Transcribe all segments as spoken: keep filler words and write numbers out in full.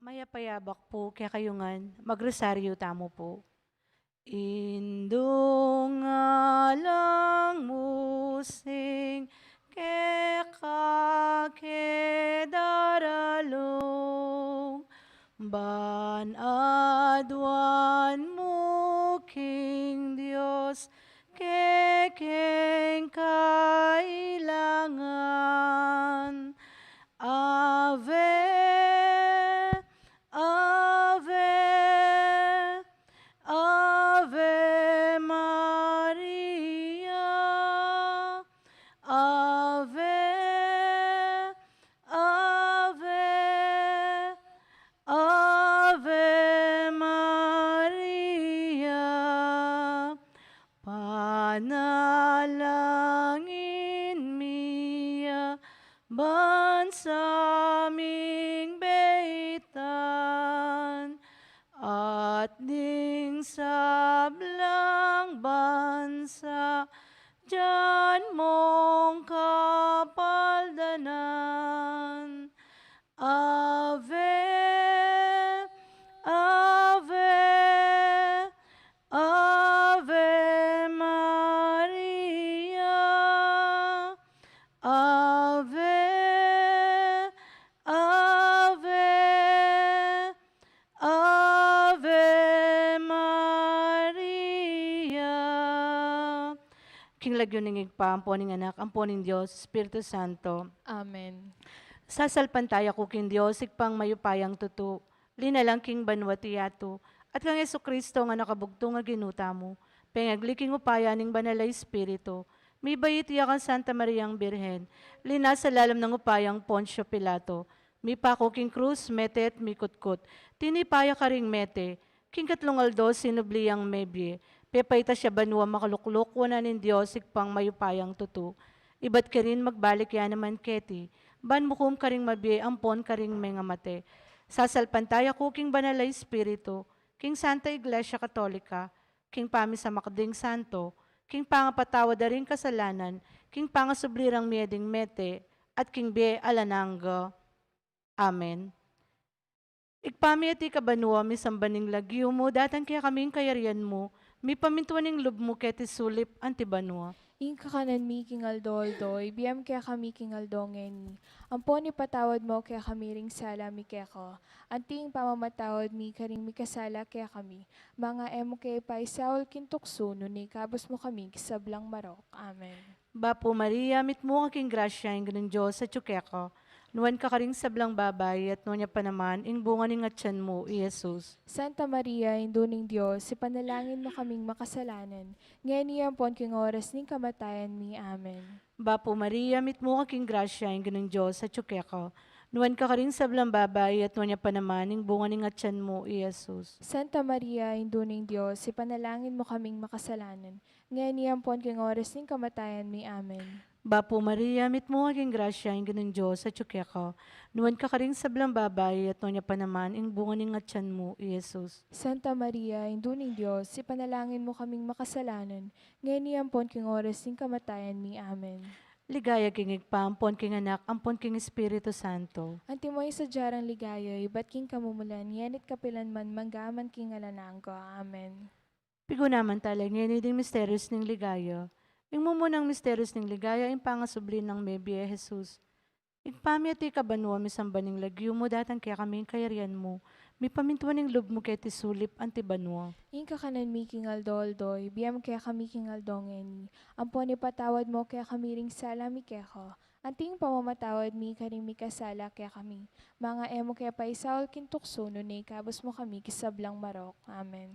Mayap a abak pu kekayu ngan, magrosaryu tamu pu. Indung alang musing keka ke daralung, ban aduan mu king Dios kekeng kailangan. Ave, Ave, Ave Maria. Ave, Ave, Ave Maria. Panalangin mi ya ban sa ming baitan at ding sablang bansa dian mung kapaldanan. Ave, Ave, Ave Maria. Ave, Ave, Ave Maria. King lagyu ning Ibpa, ampo ning Anak, ampo ning Dios Espiritu Santo. Amen. Sasalpantaya ku king Dios, Ibpang mayupayang tutu, linalang king banua at yatu, at kang Jesucristo a anak a bugtung a Ginu tamu, pengagli king upaya ning Banal a Espiritu, mibait ya kang Santa Mariang Birhen, linasa lalam ning upayang Poncio Pilato, mipaku king krus, mete at mikutkut, tinipa ya karing mete, king katlung aldo sinubli yang mebie, pepaitas ya banua, makalukluk wanan ning Dios Ibpang mayupayang tutu. Ibat karin magbalik ya naman keti, ban mukum karing mabie ampon karing mengamate. Sasalpantaya ku king Banal a Espiritu, king Santa Iglesia Katolika, king pamisamak ding santo, king pangapatawad da ring kasalanan, king pangasubli rang mie ding mete, at king bie alang angga. Amen. Ibpa mi, atiu ka banua, misamban ing lagyu mu, datang kekami ing kayarian mu, mipamintuan ing lub mu keti sulip anti banua. Ing kakanan mi king aldo-aldo, ibie mu kekami king aldo ngeni. Ampon ipatawad mu kekami ring sala mi keka, anti ing pamamatawad mi karing mikasala kekami. Manga e mu ke paisaul king tuksu, nune ikabus mu kami king sablang marok. Amen. Bapu Maria, mitmu ka king grasya, ing Ginung Dios atyu keka. Nuan ka karing sablang babai, at nuan ya pa naman ing bunga ning atyan mu, i Jesus. Santa Maria, Indu ning Dios, ipanalangin mu kaming makasalanan, ngeni ampon king oras ning kamatayan mi. Amen. Bapu Maria, mitmu ka king grasya, ing Ginung Dios atyu keka. Nuan ka karing sablang babai, at nuan ya pa naman ing bunga ning atyan mu, i Jesus. Santa Maria, Indu ning Dios, ipanalangin mu kaming makasalanan, ngeni ampon king oras ning kamatayan mi. Amen. Bapu Maria, mitmu ka king grasya, ing Ginung Dios atyu keka. Nuan ka karing sablang babai, at nuan ya pa naman ing bunga ning atyan mu, i Jesus. Santa Maria, Indu ning Dios, ipanalangin mu kaming makasalanan, ngeni ampon king oras ning kamatayan mi. Amen. Ligaya king Ibpa, ampon king Anak, ampon king Espiritu Santo. Antimo ing sadya rang ligaya, ibat king kamumulan, ngeni't kapilan man, mangga man king alang angga. Amen. Pigunaman tala ngeni ding misterios ning ligaya. Ing mumunang misterios ning ligaya, ing pangasubli nang mebie i Jesus. Ibpa mi, atiu ka banua, misamban ing lagyu mu, datang kekami ing kayarian mu, mipamintuan ing lub mu keti sulip anti banua. Ing kakanan mi king aldo-aldo, ibie mu kekami king aldo ngeni. Ampon ipatawad mu kekami ring sala mi keka, anti ing pamamatawad mi karing mikasala kekami. Manga e mu ke paisaul king tuksu, nune ikabus mu kami king sablang marok. Amen.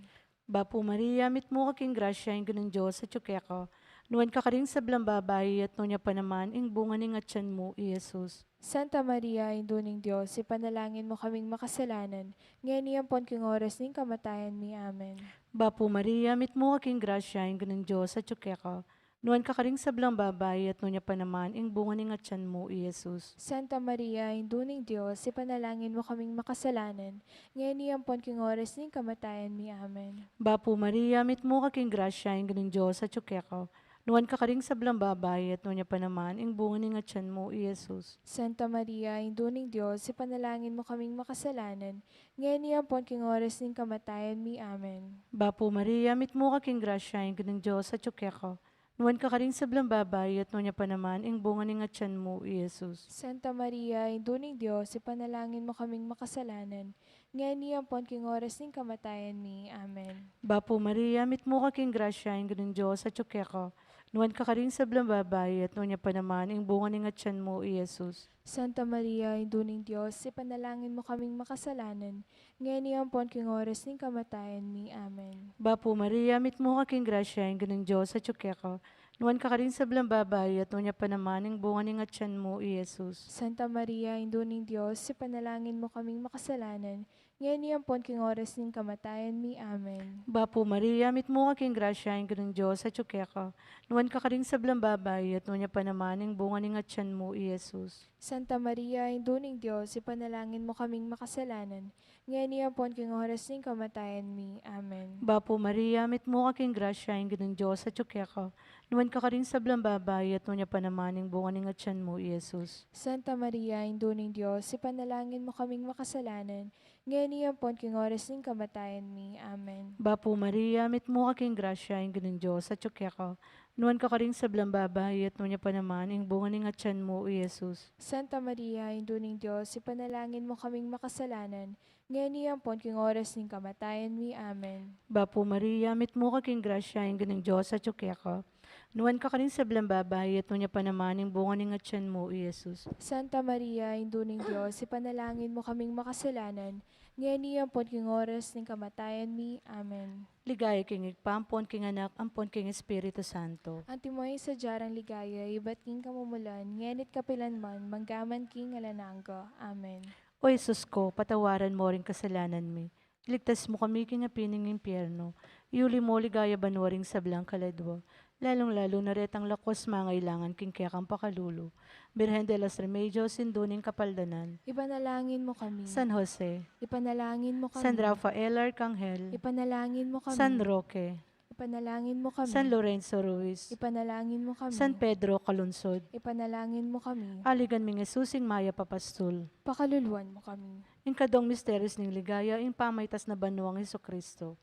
Bapu Maria, mitmu ka king grasya, ing Ginung Dios atyu keka. Nuan ka karing sablang babai, at nuan ya pa naman ing bunga ning atyan mu, i Jesus. Santa Maria, Indu ning Dios, ipanalangin mu kaming makasalanan, ngeni ampon king oras ning kamatayan mi. Amen. Bapu Maria, mitmu ka king grasya, ing Ginung Dios atyu keka. Nuan ka karing sablang babai, at nuan ya pa naman ing bunga ning atyan mu, i Jesus. Santa Maria, Indu ning Dios, ipanalangin mu kaming makasalanan, ngeni ampon king oras ning kamatayan mi. Amen. Bapu Maria, mitmu ka king grasya, ing Ginung Dios atyu keka. Nuan ka karing sablang babai, at nuan ya pa naman ing bunga ning atyan mu, i Jesus. Santa Maria, Indu ning Dios, ipanalangin mu kaming makasalanan, ngeni ampon king oras ning kamatayan mi. Amen. Bapu Maria, mitmu ka king grasya, ing Ginung Dios atyu keka. Nuan ka karing sablang babai, at nuan ya pa naman ing bunga ning atyan mu, i Jesus. Santa Maria, Indu ning Dios, ipanalangin mu kaming makasalanan, ngeni ampon king oras ning kamatayan mi. Amen. Bapu Maria, mitmu ka king grasya, ing Ginung Dios atyu keka. Nuan ka karing sablang babai, at nuan ya pa naman ing bunga ning atyan mu, i Jesus. Santa Maria, Indu ning Dios, ipanalangin mu kaming makasalanan, ngeni ampon king oras ning kamatayan mi. Amen. Bapu Maria, mitmu ka king grasya, ing Ginung Dios atyu keka. Nuan ka karing sablang babai, at nuan ya pa naman ing bunga ning atyan mu, i Jesus. Santa Maria, Indu ning Dios, ipanalangin mu kaming makasalanan, ngeni ampon king oras ning kamatayan mi. Amen. Bapu Maria, mitmu ka king grasya, ing Ginung Dios atyu keka. Nuan ka karing sablang babai, at nuan ya pa naman ing bunga ning atyan mu, i Jesus. Santa Maria, Indu ning Dios, ipanalangin mu kaming makasalanan, ngeni ampon king oras ning kamatayan mi. Amen. Bapu Maria, mitmu ka king grasya, ing Ginung Dios atyu keka. Nuan ka karing sablang babai, at nuan ya pa naman ing bunga ning atyan mu, i Jesus. Santa Maria, Indu ning Dios, ipanalangin mu kaming makasalanan, ngeni ampon king oras ning kamatayan mi. Amen. Bapu Maria, mitmu ka king grasya, ing Ginung Dios atyu keka. Nuan ka karing sablang babai, at nuan ya pa naman ing bunga ning atyan mu, i Jesus. Santa Maria, Indu ning Dios, ipanalangin mu kaming makasalanan, ngeni ampon king oras ning kamatayan mi. Amen. Bapu Maria, mitmu ka king grasya, ing Ginung Dios atyu keka. Nuan ka karing sablang babai, at nuan ya pa naman ing bunga ning atyan mu, i Jesus. Santa Maria, Indu ning Dios, ipanalangin mu kaming makasalanan, ngeni ampon king oras ning kamatayan mi. Amen. Ligaya king Ibpa, ampon king Anak, ampon king Espiritu Santo. Antimo ing sadya rang ligaya, ibat king kamumulan, ngeni't kapilan man, manggaman king alang angga. Amen. O Jesus ko, patawaran mu ring kasalanan mi. Iligtas mu kami king api ning impyerno. Iuli mu king ligaya banua ring sablang kaladua, lalung-lalu na retang lakus mangailangan king kekang pakalulu. Birhen de los Remedios, Indu ning Kapaldanan. Ipanalangin mu kami. San Jose. Ipanalangin mu kami. San Rafael Arkanghel. Ipanalangin mu kami. San Roque. Ipanalangin mu kami. San Lorenzo Ruiz. Ipanalangin mu kami. San Pedro Calungsod. Ipanalangin mu kami. Aligan ming Jesus, ing mayap a pastul. Pakaluluan mu kami. Ing kadwang misterios ning ligaya, ing pamaitas na banuang Jesucristo.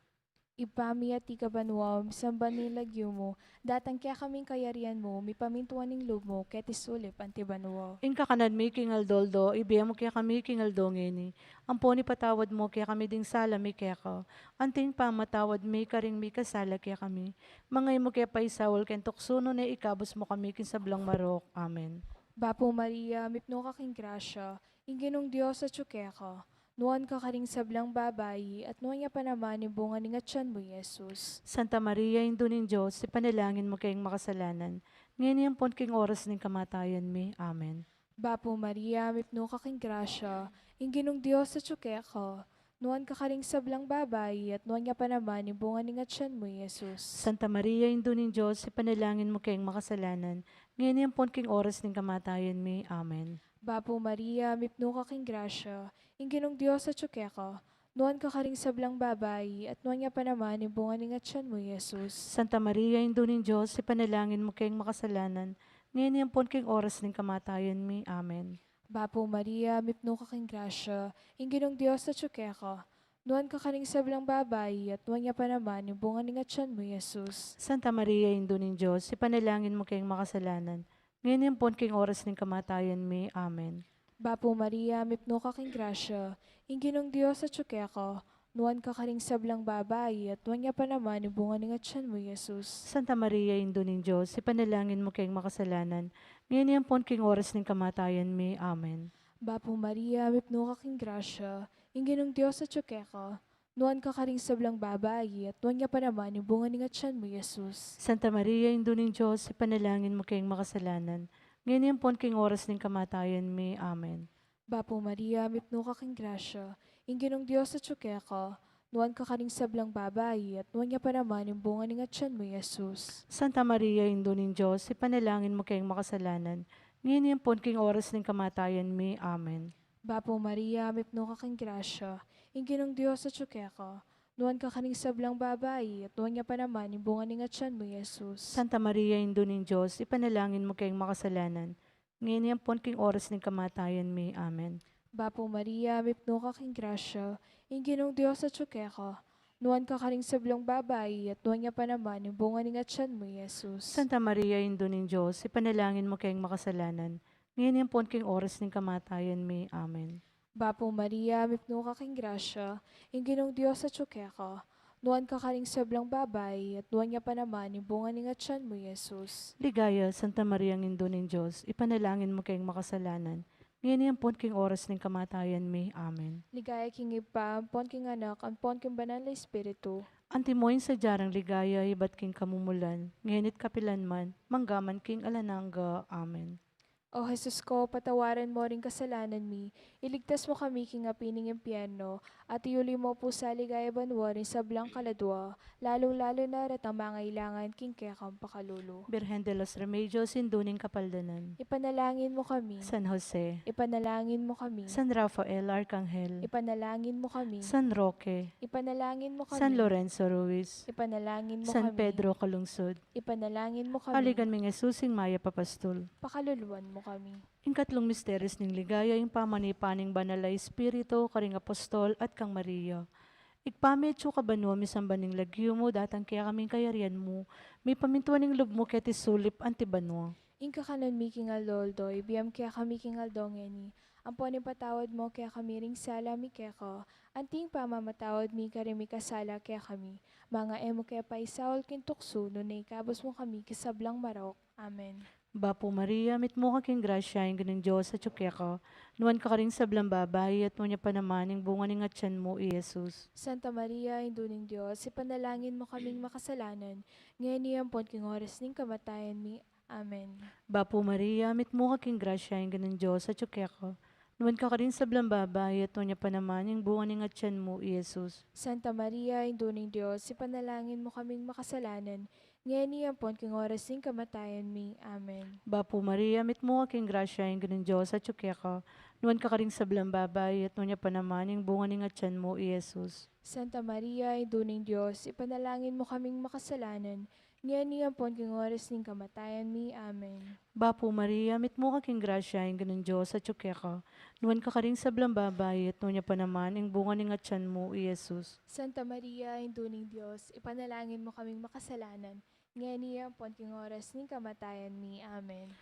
Ibpa mi, atiu ka banua, misamban ya ing lagyu mu, datang kekami ing kayarian mu, mipamintuan ing lub mu, keti sulip anti banua. Ing kakanan mi king aldo-aldo, ibie mu kekami king aldo ngeni. Ampon ipatawad mu kekami ding sala mi keka, anti ing pamamatawad mi karing mikasala kekami. Manga e mu ke paisaul king tuksu, nune ikabus mu kami king sablang marok. Amen. Bapu Maria, mipnu ka king grasya, ing Ginung Dios atyu keka. Nuan ka karing sablang babai, at nuan ya pa naman ing bunga ning atyan mu, i Jesus. Santa Maria, Indu ning Dios, ipanalangin mu keng makasalanan, ngeni ampon king oras ning kamatayan mi. Amen. Bapu Maria, mipnu ka king grasya, ing Ginung Dios atyu keka. Nuan ka karing sablang babai, at nuan ya pa naman ing bunga ning atyan mu, i Jesus. Santa Maria, Indu ning Dios, ipanalangin mu keng makasalanan, ngeni ampon king oras ning kamatayan mi. Amen. Bapu Maria, mipnu ka king grasya, ing Ginung Dios atyu keka. Nuan ka karing sablang babai, at nuan ya pa naman ing bunga ning atyan mu, i Jesus. Santa Maria, Indu ning Dios, ipanalangin mu keng makasalanan, ngeni ampon king oras ning kamatayan mi. Amen. Bapu Maria, mipnu ka king grasya, ing Ginung Dios atyu keka. Nuan ka karing sablang babai, at nuan ya pa naman ing bunga ning atyan mu, i Jesus. Santa Maria, Indu ning Dios, ipanalangin mu keng makasalanan, ngeni ampon king oras ning kamatayan mi. Amen. Bapu Maria, mipnu ka king grasya, ing Ginung Dios atyu keka. Nuan ka karing sablang babai, at nuan ya pa naman ing bunga ning atyan mu, i Jesus. Santa Maria, Indu ning Dios, ipanalangin mu keng makasalanan, ngeni ampon king oras ning kamatayan mi. Amen. Bapu Maria, mipnu ka king grasya, ing Ginung Dios atyu keka. Nuan ka karing sablang babai, at nuan ya pa naman ing bunga ning atyan mu, i Jesus. Santa Maria, Indu ning Dios, ipanalangin mu keng makasalanan, ngeni ampon king oras ning kamatayan mi. Amen. Bapu Maria, mipnu ka king grasya, ing Ginung Dios atyu keka. Nuan ka karing sablang babai, at nuan ya pa naman ing bunga ning atyan mu, i Jesus. Santa Maria, Indu ning Dios, ipanalangin mu keng makasalanan, ngeni ampon king oras ning kamatayan mi. Amen. Bapu Maria, mipnu ka king grasya, ing Ginung Dios atyu keka. Nuan ka karing sablang babai, at nuan ya pa naman ing bunga ning atian mu, Jesus. Santa Maria, Indu ning Dios, ipanalangin mu keng makasalanan, ngeni ampon king oras ning kamatayan mi. Amen. Bapu Maria, mipnu ka king grasya, ing Ginung Dios atyu keka. Nuan ka karing sablang babai, at nuan ya pa naman ing bunga ning atian mu, Jesus. Santa Maria, Indu ning Dios, ipanalangin mu keng makasalanan, ngeni ampon king oras ning kamatayan mi. Amen. Bapu Maria, mipnu ka king grasya, ing Ginung Dios atyu keka. Nuan ka karing sablang babai, at nuan ya pa naman ing bunga ning atian mu, Jesus. Ligaya, Santa Maria, Indu ning Dios, ipanalangin mu keng makasalanan, ngeni ampon king oras ning kamatayan mi. Amen. Ligaya king Ibpa, ampon king Anak, ampon king Banal a Espiritu. Antimo ing sadya rang ligaya ibat king kamumulan, ngeni't kapilan man, manggaman king alang angga. Amen. O Jesus ko, patawaran mo ring kasalanan mi, iligtas mo kami king api ning impyerno, at iuli mo pu sa ligaya banua ring sablang kaladua, lalung-lalu na retang mangailangan king kekang pakalulu. Birhen de los Remedios, Indu ning Kapaldanan. Ipanalangin mo kami. San Jose. Ipanalangin mo kami. San Rafael Arkanghel. Ipanalangin mo kami. San Roque. Ipanalangin mo kami. San Lorenzo Ruiz. Ipanalangin mo kami. San Pedro Calungsod. Ipanalangin mo kami. Aligan ming Jesus, ing mayap a pastul. Pakaluluan mo kami. Ing katlung misteryos ning ligaya, ing pamanipa ning Banal a Espiritu karing apostol at kang Maria. Ibpa mi, atsu ka banua, misamban ing lagyu mu, datang kekami ing kayarian mu, mipamintuan ing lub mu keti sulip anti banua. Ing kakanan mi king aldo-aldo, ibie mu kekami king aldo ngeni, ampon ipatawad mu kekami ring sala mi keka, anti ing pamamatawad mi karing mikasala kekami, manga e mu ke paisaul king tuksu, nune ikabus mu kami king sablang marok. Amen. Bapu Maria, mitmu ka king grasya, ing Ginung Dios atyu keka. Nuan ka karing sablang babai, at nuan ya pa naman ing bunga ning atian mu, i Jesus. Santa Maria, Indu ning Dios, ipanalangin mu kaming makasalanan, ngeni ampon king oras ning kamatayan mi. Amen. Bapu Maria, mitmu ka king grasya, ing Ginung Dios atyu keka. Nuan ka karing sablang babai, at nuan ya pa naman ing bunga ning atian mu, i Jesus. Santa Maria, Indu ning Dios, ipanalangin mu kaming makasalanan, ngeni ampon king oras ning kamatayan mi. Amen. Bapu Maria, mitmu ka king grasya, ing Ginung Dios atyu keka. Nuan ka karing sablang babai, at nuan ya pa naman ing bunga ning atian mu, i Jesus. Santa Maria, Indu ning Dios, ipanalangin mu kaming makasalanan, ngeni ampon king oras ning kamatayan mi. Amen. Bapu Maria, mitmu ka king grasya, ing Ginung Dios atyu keka. Nuan ka karing sablang babai, at nuan ya pa naman ing bunga ning atian mu, i Jesus. Santa Maria, Indu ning Dios, ipanalangin mu kaming makasalanan, ngeni ampon king oras ning kamatayan mi. Amen.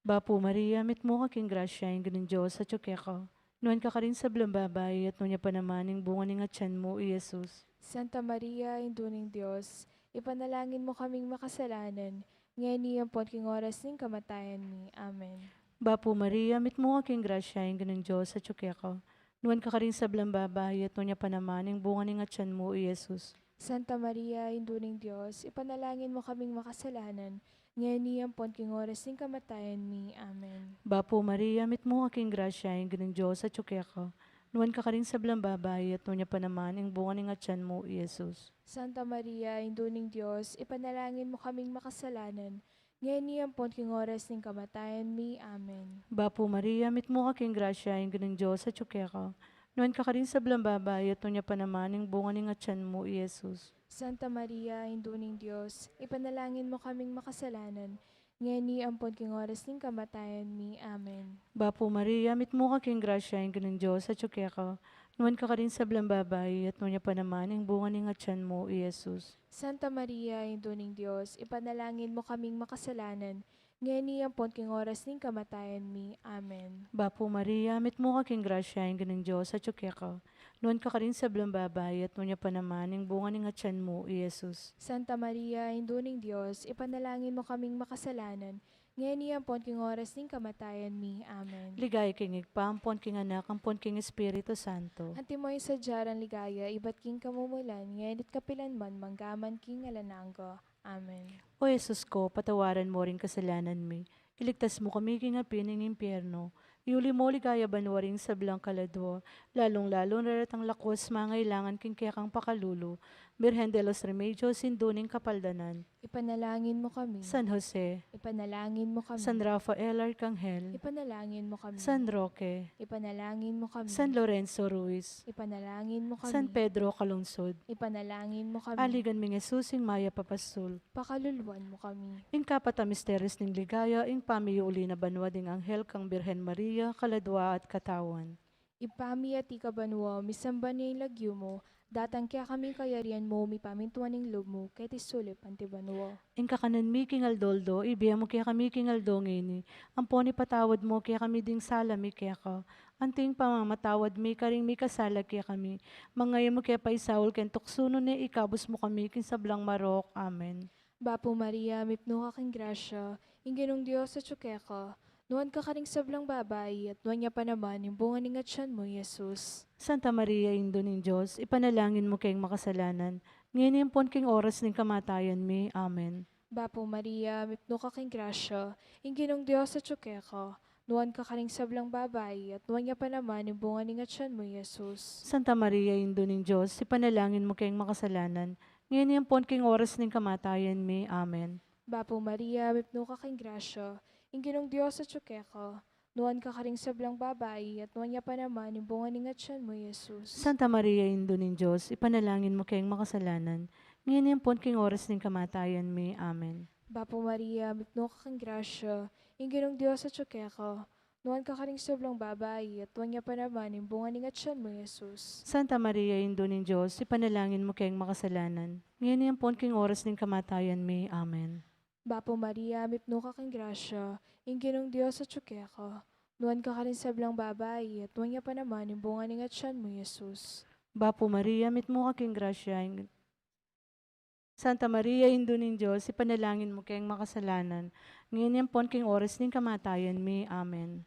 Bapu Maria, mitmu ka king grasya, ing Ginung Dios atyu keka. Nuan ka karing sablang babai, at nuan ya pa naman ing bunga ning atian mu, i Jesus. Santa Maria, Indu ning Dios, ipanalangin mu kaming makasalanan, ngeni ampon king oras ning kamatayan mi. Amen. Bapu Maria, mitmu ka king grasya, ing Ginung Dios atyu keka. Nuan ka karing sablang babai, at nuan ya pa naman ing bunga ning atian mu, i Jesus. Santa Maria, Indu ning Dios, ipanalangin mu kaming makasalanan, ngeni ampon king oras ning kamatayan mi. Amen. Bapu Maria, mitmu ka king grasya, ing Ginung Dios atyu keka. Nuan ka karing sablang babai, at nuan ya pa naman ing bunga ning atian mu, i Jesus. Santa Maria, Indu ning Dios, ipanalangin mu kaming makasalanan, ngeni ampon king oras ning kamatayan mi. Amen. Bapu Maria, mitmu ka king grasya, ing Ginung Dios atyu keka. Nuan ka karing sablang babai, at nuan ya pa naman ing bunga ning atian mu, i Jesus. Santa Maria, Indu ning Dios, ipanalangin mu kaming makasalanan, ngeni ampon king oras ning kamatayan mi. Amen. Bapu Maria, mitmu ka king grasya, ing Ginung Dios atyu keka. Nuan ka karing sablang babai, at nuan ya pa naman ing bunga ning atian mu, i Jesus. Santa Maria, Indu ning Dios, ipanalangin mu kaming makasalanan, ngeni ampon king oras ning kamatayan mi. Amen. Bapu Maria, mitmu ka king grasya, ing Ginung Dios atyu keka. Nuan ka karing sablang babai, at nuan ya pa naman ing bunga ning atian mu, i Jesus. Santa Maria, Indu ning Dios, ipanalangin mu kaming makasalanan, ngeni ampon king oras ning kamatayan mi. Amen. Ligaya king Ibpa, ampon king Anak, ampon king Espiritu Santo. Antimo ing sadya rang ligaya ibat king kamumulan, ngeni't kapilan man, manggaman king alang angga. Amen. O Jesus ko, patawaran mo ring kasalanan mi, iligtas mo kami king api ning impyerno, iuli mo ligaya banua ring sablang kaladua, lalung-lalu na retang lakus mangailangan king kekang pakalulu, Birhen de los Remedios, Indu ning Kapaldanan. Ipanalangin mo kami. San Jose. Ipanalangin mo kami. San Rafael Arkanghel. Ipanalangin mo kami. San Roque. Ipanalangin mo kami. San Lorenzo Ruiz. Ipanalangin mo kami. San Pedro Calungsod. Ipanalangin mo kami. Aligan ming Jesus, ing mayap a pastul. Pakaluluan mo kami. Ing kapat a misteryos ning ligaya, ing pamiuli na banua ding anghel kang Birhen Maria, kaladua at katawan. Ibpa mi, atiu ka banua, misamban ya ing lagyu mu, datang kekami ing kayarian mu, mipamintuan ing lub mu, keti sulip anti banua. Ing kakanan mi king aldo-aldo, ibie mu kekami king aldo ngeni, ampon ipatawad mu kekami ding sala mi keka, anti ing pamamatawad mi karing mikasala kekami, manga e mu ke paisaul king tuksu nune ikabus mu kami king sablang marok. Amen. Bapu Maria, mipnu ka king grasya, ing Ginung Dios atyu keka, nuan ka karing sablang babai, at nuan ya pa naman ing bunga ning atyan mu, Jesus. Santa Maria, Indu ning Dios, ipanalangin mu keng makasalanan, ngeni ampon king oras ning kamatayan mi. Amen. Bapu Maria, mipnu ka king grasya, ing Ginung Dios atyu keka, nuan ka karing sablang babai, at nuan ya pa naman ing bunga ning atyan mu, Jesus. Santa Maria, Indu ning Dios, ipanalangin mu keng makasalanan, ngeni ampon king oras ning kamatayan mi. Amen. Bapu Maria, mipnu ka king grasya, ing Ginung Dios atyu keka, nuan ka karing sablang babai, at nuan ya pa naman ing bunga ning atyan mu, Jesus. Santa Maria, Indu ning Dios, ipanalangin mu keng makasalanan, ngeni ampon king oras ning kamatayan mi. Amen. Bapu Maria, mipnu ka king grasya, ing Ginung Dios atyu keka, nuan ka karing sablang babai, at nuan ya pa naman ing bunga ning atyan mu, Jesus. Santa Maria, Indu ning Dios, ipanalangin mu keng makasalanan, ngeni ampon king oras ning kamatayan mi. Amen. Bapu Maria, mipnu ka king grasya, ing Ginung Dios atyu keka, nuan ka karing sablang babai, at nuan ya pa naman ing bunga ning atyan mu, Jesus. Bapu Maria, mipnu ka king grasya, ing Santa Maria, Indu ning Dios, ipanalangin mu keng makasalanan, ngeni ampon king oras ning kamatayan mi. Amen.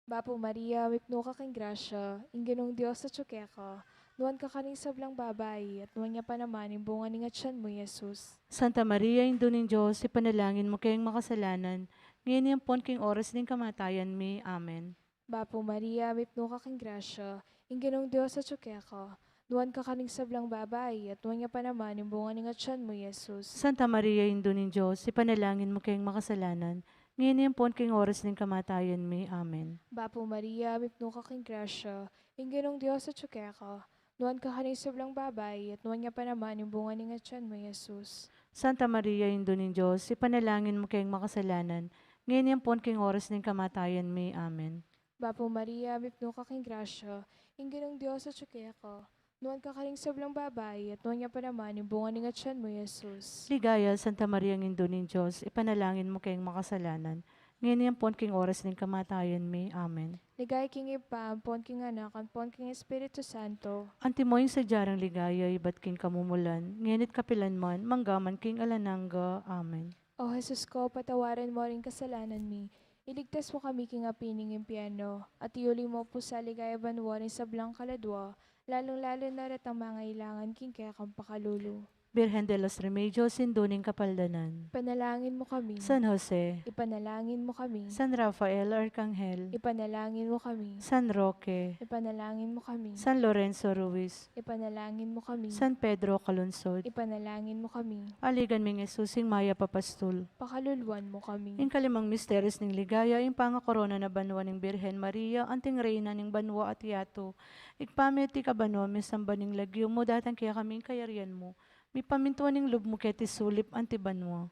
Bapu Maria, mipnu ka king grasya, ing Ginung Dios atyu keka, nuan ka karing sablang babai, at nuan ya pa naman ing bunga ning atyan mu, Jesus. Santa Maria, Indu ning Dios, ipanalangin mu keng makasalanan, ngeni ampon king oras ning kamatayan mi. Amen. Bapu Maria, mipnu ka king grasya, ing Ginung Dios atyu keka, nuan ka karing sablang babai, at nuan ya pa naman ing bunga ning atyan mu, Jesus. Santa Maria, Indu ning Dios, ipanalangin mu keng makasalanan, ngeni ampon king oras ning kamatayan mi. Amen. Bapu Maria, mipnu ka king grasya, ing Ginung Dios atyu keka, nuan ka karing sablang babai, at nuan ya pa naman ing bunga ning atyan mu, Jesus. Santa Maria, Indu ning Dios, ipanalangin mu keng makasalanan, ngeni ampon king oras ning kamatayan mi. Amen. Bapu Maria, mipnu ka king grasya, ing Ginung Dios atyu keka, nuan ka karing sablang babai, at nuan ya pa naman ing bunga ning atyan mu, Jesus. Ligaya, Santa Maria, Indu ning Dios, ipanalangin mu keng makasalanan, ngeni ampon king oras ning kamatayan mi. Amen. Ligaya king Ibpa, ampon king Anak, ampon king Espiritu Santo. Antimo ing sadya rang ligaya, ibat king kamumulan, ngeni't kapilan man, manggaman king alang angga. Amen. O Jesus ko, patawaran mo ring kasalanan mi, iligtas mo kami king api ning impyerno, at iuli mo pu sa ligaya banua ring sablang kaladua, lalung-lalu na retang mangailangan king kekang pakalulu. Birhen de los Remedios, Indu ning Kapaldanan. Ipanalangin mo kami. San Jose. Ipanalangin mo kami. San Rafael Arkanghel. Ipanalangin mo kami. San Roque. Ipanalangin mo kami. San Lorenzo Ruiz. Ipanalangin mo kami. San Pedro Calungsod. Ipanalangin mo kami. Aligan ming Jesus, ing mayap a pastul. Pakaluluan mo kami. Ing kalimang misteryos ning ligaya, ing pangakorona na banua ning Birhen Maria, anting Reyna ning banua at yatu. Ibpa mi, atiu ka banua, misamban ing lagyu mu, datang kekami ing kayarian mu, mipamintuan ing lub mu keti sulip anti banua.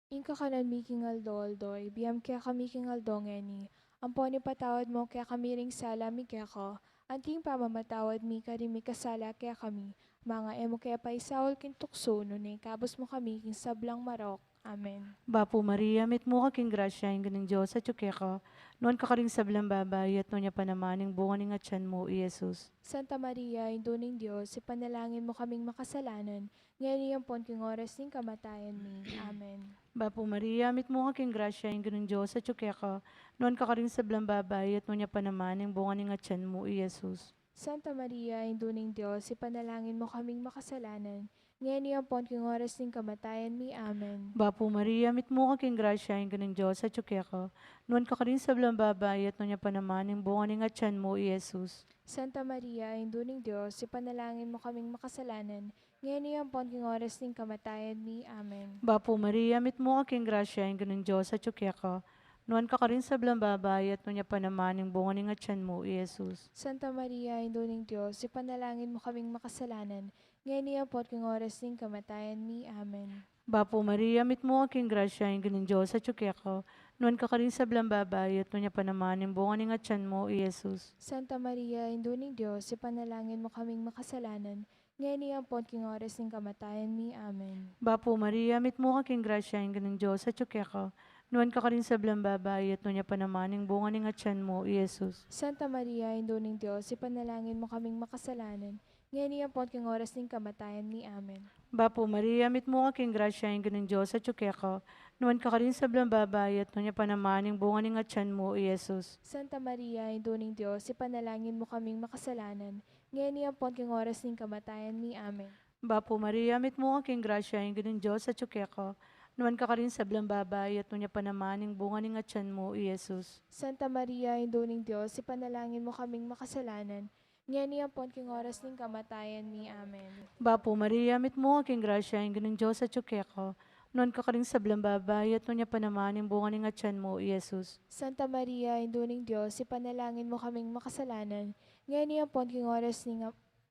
Ing kakanan mi king aldo-aldo, ibie mu kekami king aldo ngeni, ampon ipatawad mu kekami ring sala mi keka, anti ing pamamatawad mi karing mikasala kekami, manga e mu ke paisaul king tuksu, nune ikabus mu kami king sablang marok. Amen. Bapu Maria, mitmu ka king grasya, ing Ginung Dios atyu keka, nuan ka karing sablang babai, at nuan ya pa naman ing bunga ning atyan mu, i Jesus. Santa Maria, Indu ning Dios, ipanalangin mu kaming makasalanan, ngeni ampon king oras ning kamatayan mi. Amen. Bapu Maria, mitmu ka king grasya, ing Ginung Dios atyu keka, nuan ka karing sablang babai, at nuan ya pa naman ing bunga ning atyan mu, i Jesus. Santa Maria, Indu ning Dios, ipanalangin mu kaming makasalanan, ngeni ampon king oras ning kamatayan mi. Amen. Bapu Maria, mitmu ka king grasya, ing Ginung Dios atyu keka. Nuan ka karing sablang babai, at nuan ya pa naman ing bunga ning atyan mu, i Jesus. Santa Maria, Indu ning Dios, ipanalangin mu kaming makasalanan, ngeni ampon king oras ning kamatayan mi. Amen. Bapu Maria, mitmu ka king grasya, ing Ginung Dios atyu keka. Nuan ka karing sablang babai, at nuan ya pa naman ing bunga ning atyan mu, i Jesus. Santa Maria, Indu ning Dios, ipanalangin mu kaming makasalanan, ngeni ampon king oras ning kamatayan mi. Amen. Bapu Maria, mitmu ka king grasya, ing Ginung Dios atyu keka. Nuan ka karing sablang babai, at nuan ya pa naman ing bunga ning atyan mu, i Jesus. Santa Maria, Indu ning Dios, ipanalangin mu kaming makasalanan, ngeni ampon king oras ning kamatayan mi. Amen. Bapu Maria, mitmu ka king grasya, ing Ginung Dios atyu keka. Nuan ka karing sablang babai, at nuan ya pa naman ing bunga ning atyan mu, i Jesus. Santa Maria, Indu ning Dios, ipanalangin mu kaming makasalanan, ngeni ampon king oras ning kamatayan mi. Amen. Bapu Maria, mitmu ka king grasya, ing Ginung Dios atyu keka. Nuan ka karing sablang babai, at nuan ya pa naman ing bunga ning atyan mu, i Jesus. Santa Maria, Indu ning Dios, ipanalangin mu kaming makasalanan, ngeni ampon king oras ning kamatayan mi. Amen. Bapu Maria, mitmu ka king grasya, ing Ginung Dios atyu keka. Nuan ka karing sablang babai, at nuan ya pa naman ing bunga ning atyan mu, i Jesus. Santa Maria, Indu ning Dios, ipanalangin mu kaming makasalanan, ngeni ampon king oras ning kamatayan mi. Amen. Bapu Maria, mitmu ka king grasya, ing Ginung Dios atyu keka. Nuan ka karing sablang babai, at nuan ya pa naman ing bunga ning atyan mu, i Jesus. Santa Maria, Indu ning Dios, ipanalangin mu kaming makasalanan, ngeni ampon king oras ning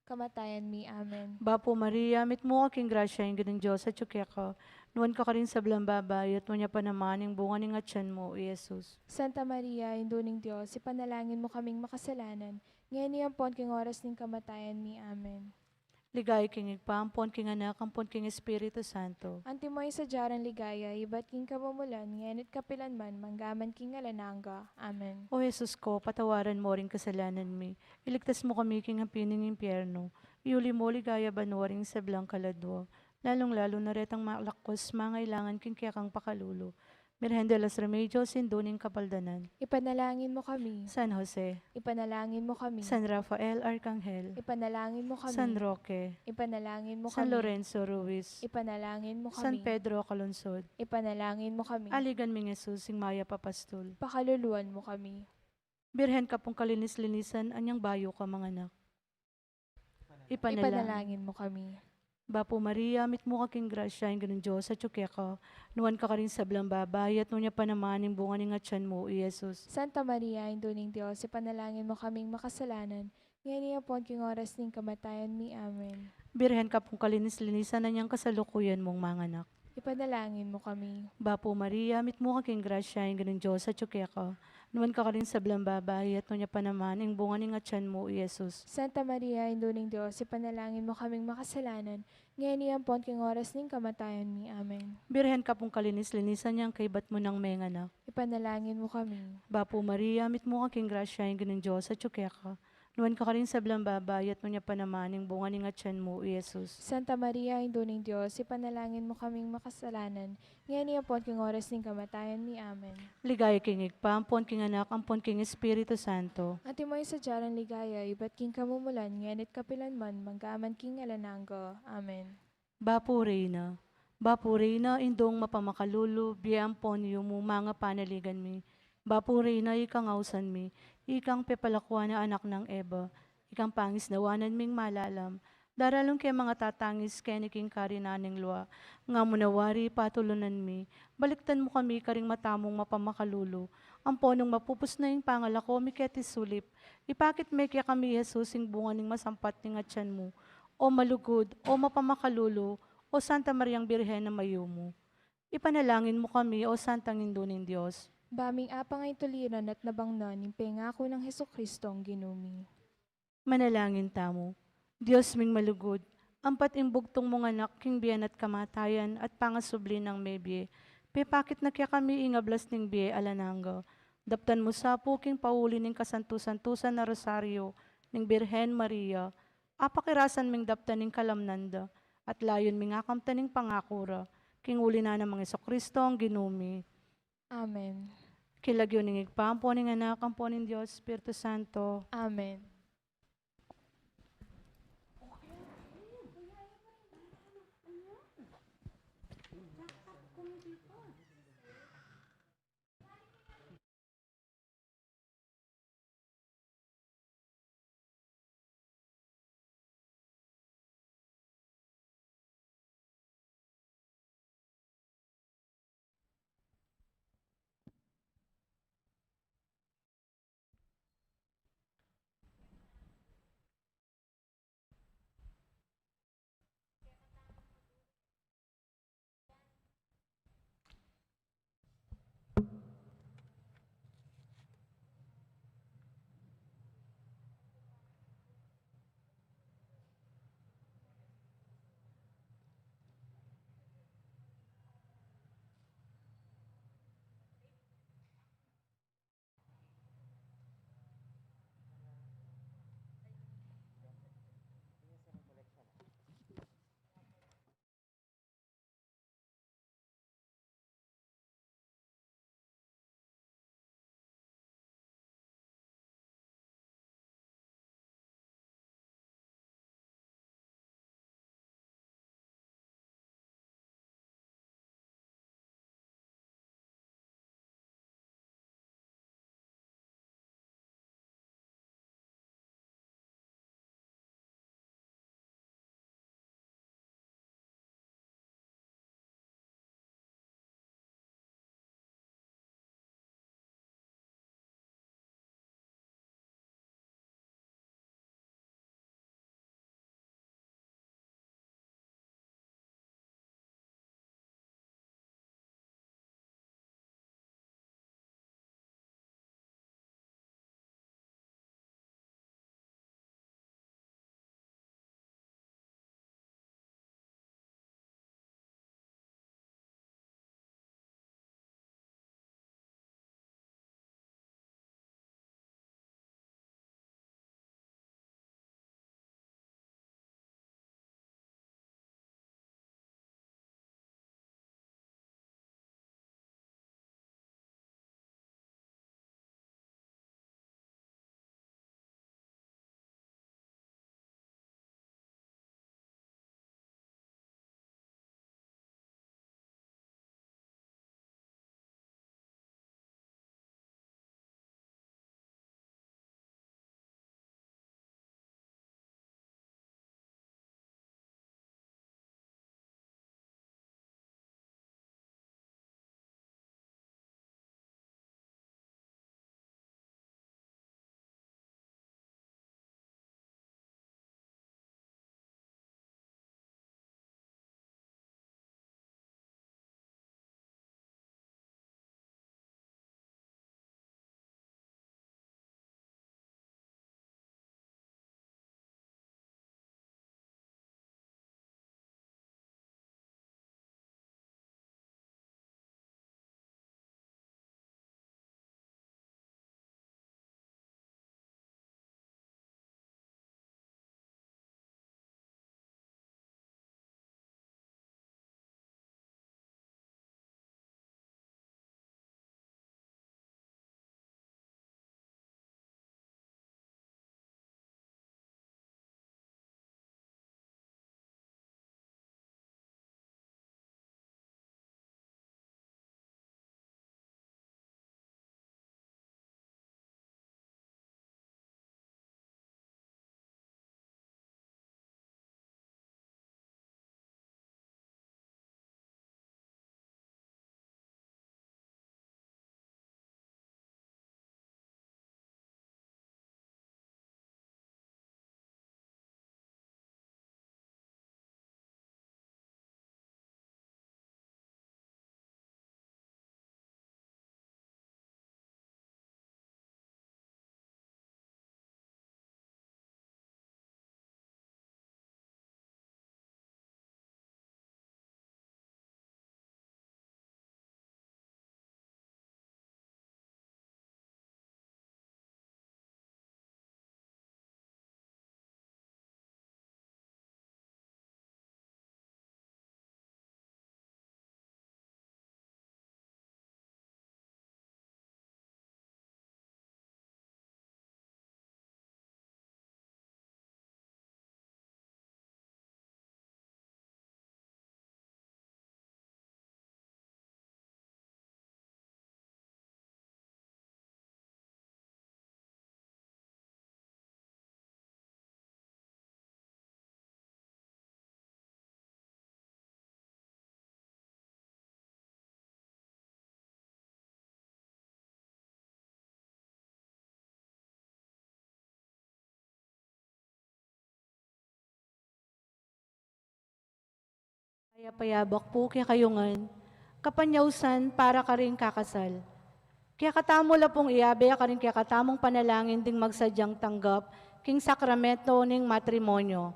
kamatayan mi. Amen. Bapu Maria, mitmu ka king grasya, ing Ginung Dios atyu keka. Nuan ka karing sablang babai, at nuan ya pa naman ing bunga ning atyan mu, i Jesus. Santa Maria, Indu ning Dios, ipanalangin mu kaming makasalanan, ngeni ampon king oras ning kamatayan mi. Amen. Ligaya king Ibpa, ampon king Anak, ampon king Espiritu Santo. Antimo ing sadya rang ligaya, ibat king kamumulan, ngeni't kapilan man, manggaman king alang angga. Amen. O Jesus ko, patawaran mo ring kasalanan mi, iligtas mo kami king api ning impyerno, iuli mo king ligaya banua ring sablang kaladua, lalung-lalu na retang malakus mangailangan king kekang pakalulu. Birhen de los Remedios, Indu ning Kapaldanan. Ipanalangin mo kami. San Jose. Ipanalangin mo kami. San Rafael Arkanghel. Ipanalangin mo kami. San Roque. Ipanalangin mo kami. San Lorenzo Ruiz. Ipanalangin mo kami. San Pedro Calungsod. Ipanalangin mo kami. Aligan ming Jesus, ing mayap a pastul. Pakaluluan mo kami. Birhen kapung kalinis-linisan, anyang bayu ka manganak. Ipanalangin. Ipanalangin mo kami. Bapu Maria, mitmu ka king grasya, ing Ginung Dios atyu keka. Nuan ka karing sablang babai, at nuan ya pa naman ing bunga ning atyan mu, i Jesus. Santa Maria, Indu ning Dios, ipanalangin mo kaming makasalanan, ngeni ampon king oras ning kamatayan mi. Amen. Birhen kapung kalinis-linisan, anyang kasalukuyan mung manganak. Ipanalangin mo kami. Bapu Maria, mitmu ka king grasya, ing Ginung Dios atyu keka. Nuan ka karing sablang babai, at nuan ya pa naman ing bunga ning atyan mu, i Jesus. Santa Maria, Indu ning Dios, ipanalangin mo kaming makasalanan, ngeni ampon king oras ning kamatayan mi. Amen. Birhen kapung kalinis-linisan, anyang kaybat mu nang menganak. Ipanalangin mo kami. Bapu Maria, mitmu ka king grasya, ing Ginung Dios atyu keka. Nuan ka karing sablang babai, at nuan ya pa naman ing bunga ning atyan mu, i Jesus. Santa Maria, Indu ning Dios, ipanalangin mo kaming makasalanan, ngeni ampon king oras ning kamatayan mi. Amen. Ligaya king Ibpa, ampon king Anak, ampon king Espiritu Santo. Antimo ing sadya rang ligaya, ibat king kamumulan, ngeni't kapilan man, manggaman king alang angga. Amen. Bapu Reyna, Bapu Reyna, Indung mapamakalulu, bie ampon yumu, manga panaligan mi. Bapu Reyna, ikang ausan mi, ikang pepalakuan a anak nang Eva, ikang pangisnawanan ming malalam, daralung ke mangatatangis keni king karinan ning lua, nga mu na wari patulunan mi, balikdan mu kami karing mata mung mapamakalulu, ampon nung mapupus na ing pangalako mi keti sulip, ipakit me kekami i Jesus, ing bunga ning masampat ning atyan mu. O malugud, o mapamakalulu, o Santa Mariang Birhen a mayumu. Ipanalangin mu kami, o Santang Indu ning Dios. Ba ming apangaituliran at nabangnan ing pengaku nang Jesucristong Ginu mi. Manalangin tamu. Dios ming malugud, ampat ing bugtung mung anak king bie na't kamatayan at pangasubli nang mebie, pepakit na kekami ing ablas ning bie alang angga. Daptan mu sa pu king pauli ning kasantu-santusan a Rosario ning Birhen Maria, apakirasan ming daptan ing kalamnan da, at layun ming akamtan ing pangaku ra, king uli na nang Jesucristong Ginu mi. Amen. King lagyu ning Ibpa, ampon ning Anak, ampon ning Dios Espiritu Santo. Amen. Payabak pu kekayu ngan, kapanyausan para karing kakasal. Kekatamu la pung iabe karing kekatamung panalangin ding magsadyang tanggap king sakramento ning matrimonyo.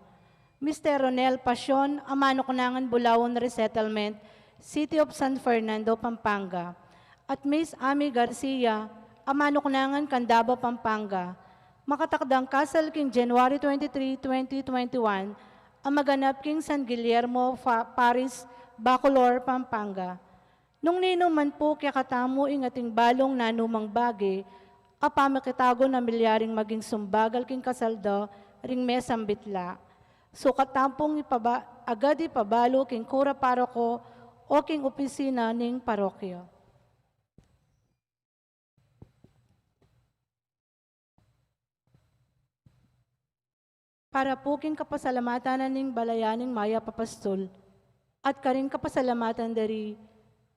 Mister Ronel Pasion, a manuknangan Bulaon Resettlement, City of San Fernando, Pampanga, at Miss Amy Garcia, a manuknangan Candaba, Pampanga, makatakdang kasal king January twenty-three, twenty twenty-one, a maganap king San Guillermo Fa-, Paris, Bacolor, Pampanga. Nung ninu man pu kekatamu ing ating balung nanumang bage, a pamikitagun a milyaring maging sumbagal king kasal da ring mesang bitla, sukat tampung ipaba-, agad ipabalu king kura paroko o king opisina ning parokya. Para pu king kapasalamatan na ning balayan ning mayap a pastul, at karing kapasalamatan da ri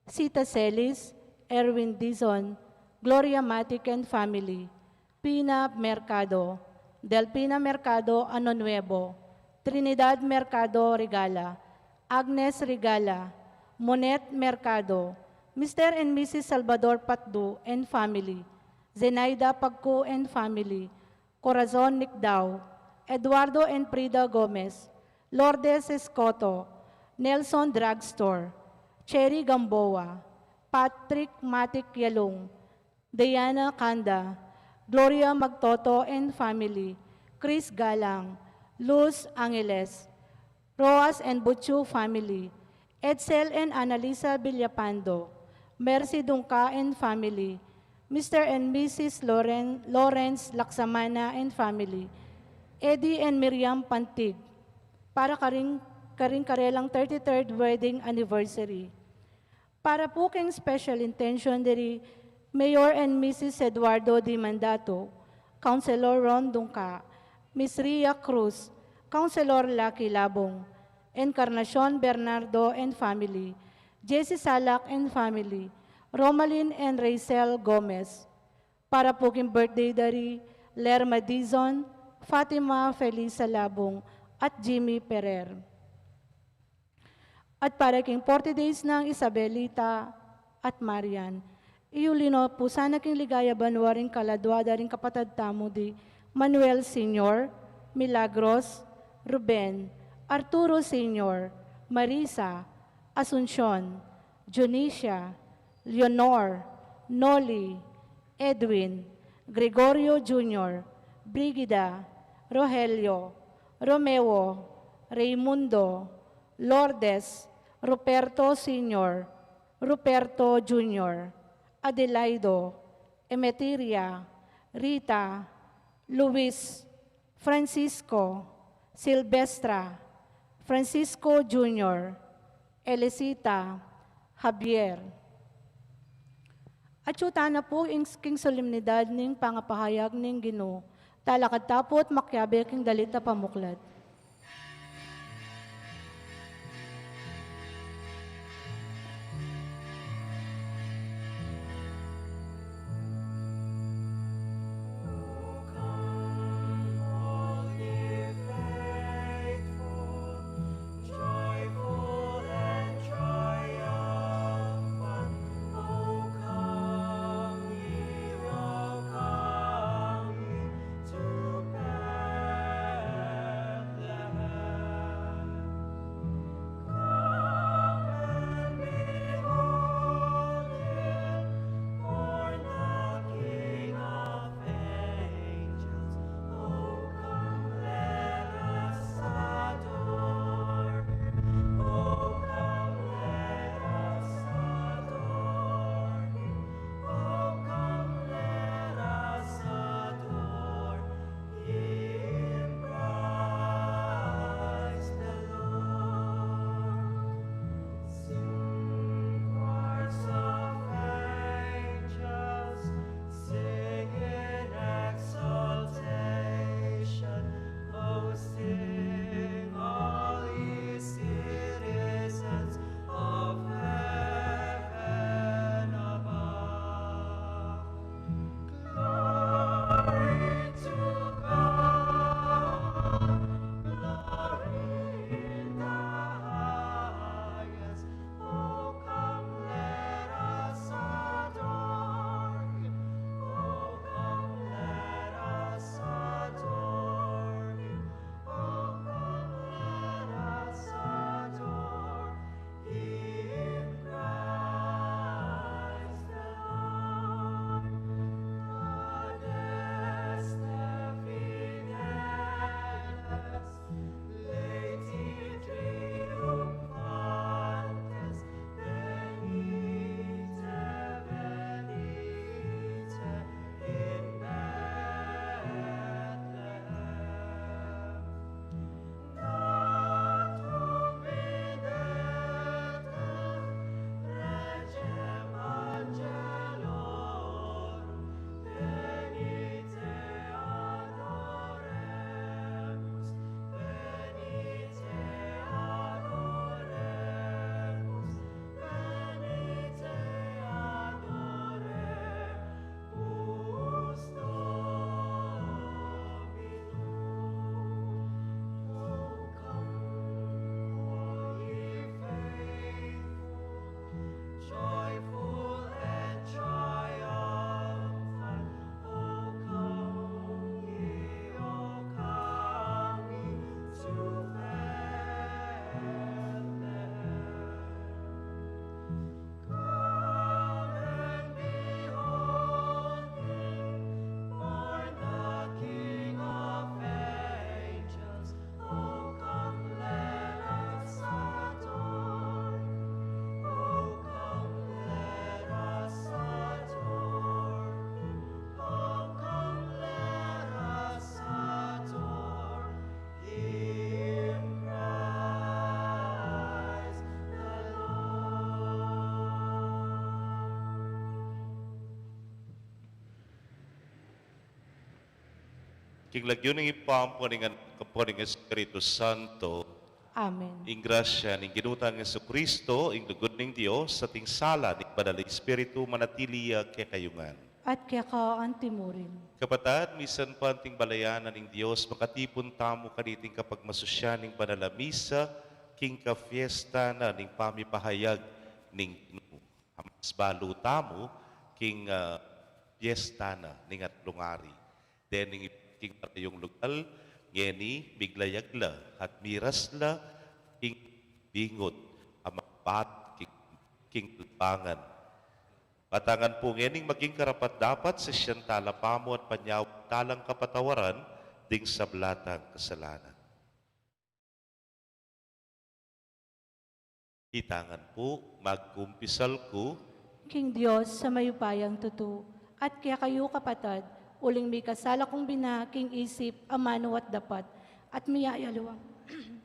Sita Celis, Erwin Dizon, Gloria Matic and family, Pina Mercado, Delfina Mercado Ano Nuevo, Trinidad Mercado Regala, Agnes Regala, Monet Mercado, Mister and Missus Salvador Patdu and family, Zenaida Pagku and family, Corazon Nicdao, Eduardo and Frida Gomez, Lourdes Escoto, Nelson Drugstore, Cherry Gamboa, Patrick Matic Yalung, Diana Canda, Gloria Magtoto and family, Chris Galang, Luz Angeles, Roas and Butchu family, Edsel and Annalisa Villapando, Mercy Dungca and family, Mister and Missus Loren-, Lawrence Laksamana and family, Eddie and Miriam Pantig, para karing, karing karelang thirty-third wedding anniversary. Para pu king special intention diri Mayor and Missus Eduardo D. Mandato, Councilor Ron Dungca, Miss Ria Cruz, Councilor Lucky Labong, Encarnacion Bernardo and family, Jessie Salak and family, Romalyn and Rachel Gomez. Para pu king birthday dari Lerma Dizon, Fatima Felisa Labong, at Jimmy Ferrer. At para king forty days nang Isabelita at Marian. Iyuli no pu sana king ligaya banua ring kaladua da ring kapatad tamu di Manuel Senior, Milagros, Ruben, Arturo Senior, Marisa, Asuncion, Junicia, Leonor, Noli, Edwin, Gregorio Junior, Brigida, Rogelio, Romeo, Raimundo, Lourdes, Ruperto Senior, Ruperto Junior, Adelaido, Emeteria, Rita, Luis, Francisco, Silvestra, Francisco Junior, Elicita, Javier. Atyu tana pu ing king solemnidad ning pangapahayag ning Ginu. Talakad ta pu at makiabe king dalit a pamuklat. King lagyu ning Ibpa, ampo ning Anak, ampo ning Espiritu Santo. Amen. Ing grasya ning Ginu tang Jesucristo, ing lugud ning Dios, at ing sala ning Banal a Espiritu, manatili ya kekayu ngan. At keka antimurin. Kapatad, misan pa anting balayan na ning Dios, makatipun tamu kaniting kapagmasusyan ning banal a misa, king kafiesta na ning pamipahayag ning Ginu. Mas balu tamu king, ah, piesta na ning atlung ari. Dening king marayung lugal, ngeni miglayag la at miras la king bingut a makabat king, king lubangan. Atangan pu ngening maging karapat-dapat sisian tala pamu at panyawad talang kapatawaran ding sabla tang kasalanan. Itangan pu, magkumpisal ku king Dios a mayupayang tutu, at kekayu kapatad, uling mikasala kung bina king isip, amanu at dapat, at miyayaluang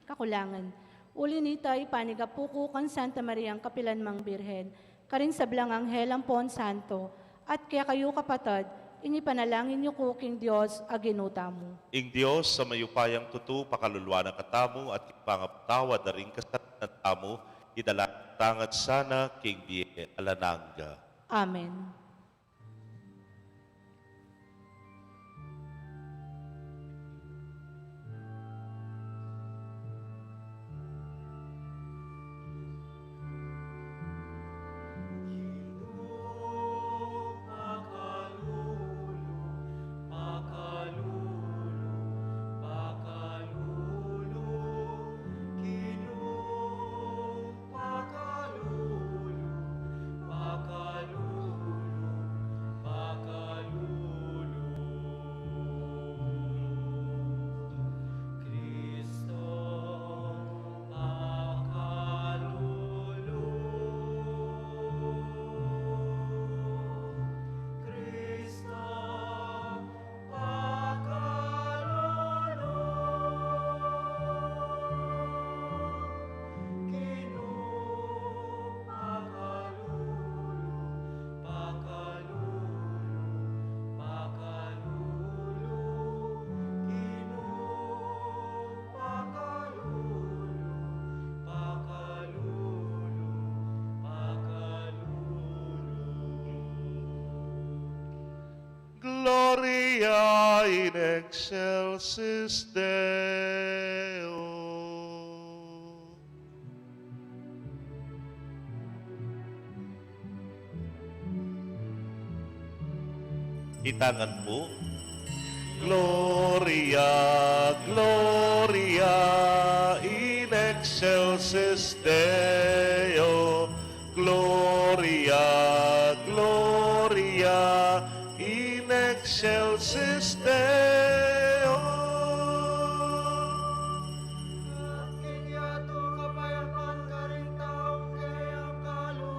kakulangan. Uli nita, ipanigapu ku kang Santa Mariang kapilanmang Birhen, karing sablang anghel ampon santo, at kekayu kapatad, ing ipanalangin yu ku king Dios a Ginu tamu. Ing Dios a mayupayang tutu pakaluluan na katamu at ipangapatawad da ring kasalanan tamu, idala na katamu sana king bie alang angga. Amen. Pakalulu, pakalulu, pakalulu. Kristo, pakalulu. Kristo, pakalulu, Ginu, pakalulu, pakalulu, pakalulu, Ginu, pakalulu, pakalulu, pakalulu. Gloria in excelsis Deo. Itangan pu. Gloria, Gloria in excelsis Deo. Gloria, Gloria in excelsis Deo. At king yatu kapayapan karing taung kayang kaluguran.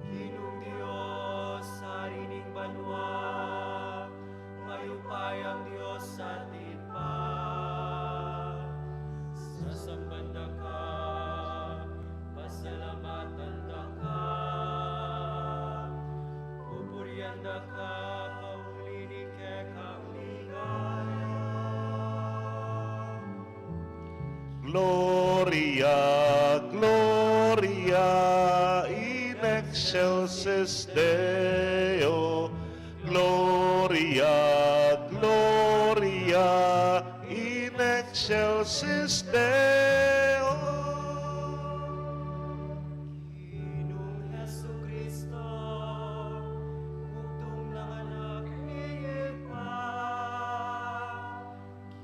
Ginung Dios, Ari ning banua, mayupayang Dios at Ibpa, sasamban da ka, pasalamatan da ka, pupurian da ka, pauli ning kekang ligaya. Gloria, Gloria in excelsis Deo. Gloria, Gloria in excelsis Deo. Ginung Jesucristo, bugtung nang Anak ning Ibpa,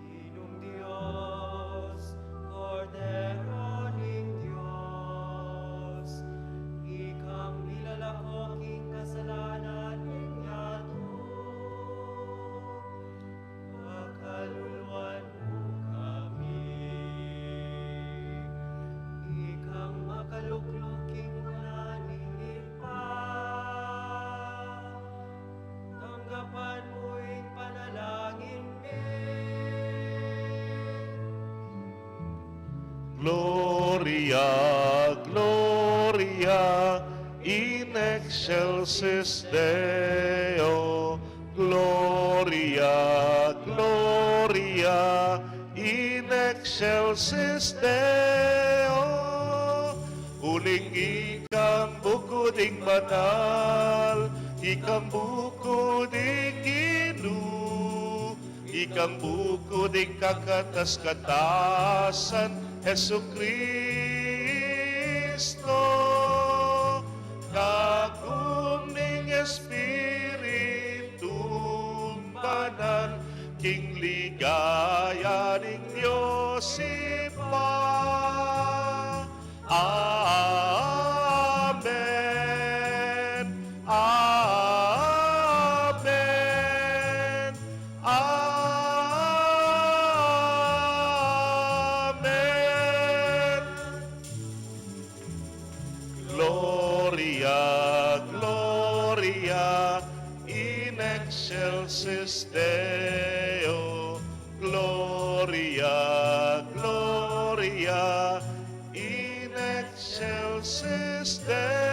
Ginung Dios, Kordero ning Dios, ikang milalako king kasalanan ning yatu, pakaluluan mu kami. Ikang makalukluk king nguna ning Ibpa, tanggapan mu ing panalangin mi. Gloria, Gloria in excelsis Deo. Gloria Gloria, Gloria in excelsis Deo. Uling ikang bukud ing banal, ikang bukud ing Ginu, ikang bukud ing kakatas-katasan, Jesucristo, kagum ning Espiritu Banal, king ligaya ning Dios Ibpa. Amen. Amen. Amen. Gloria, Gloria in excelsis Deo. Gloria, Gloria in excelsis Deo.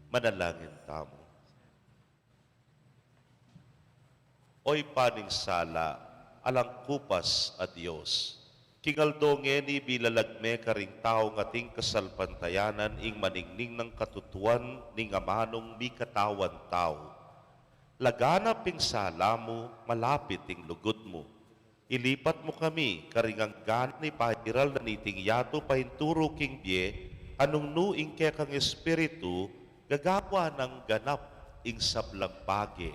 Manalangin tamu. O Ibpa ning sala, alang kupas a Dios, king aldo ngeni bilalag me karing taung ating kasalpantayanan ing maningning nang katutuan ning amanung mikatawan tau. Laganap ing sala mu, malapit ing lugud mu. Ilipat mu kami karing angga na ning pairal na niting yatu painturu king bie, a nung nu ing kekang Espiritu gagawa nang ganap ing sablang bage.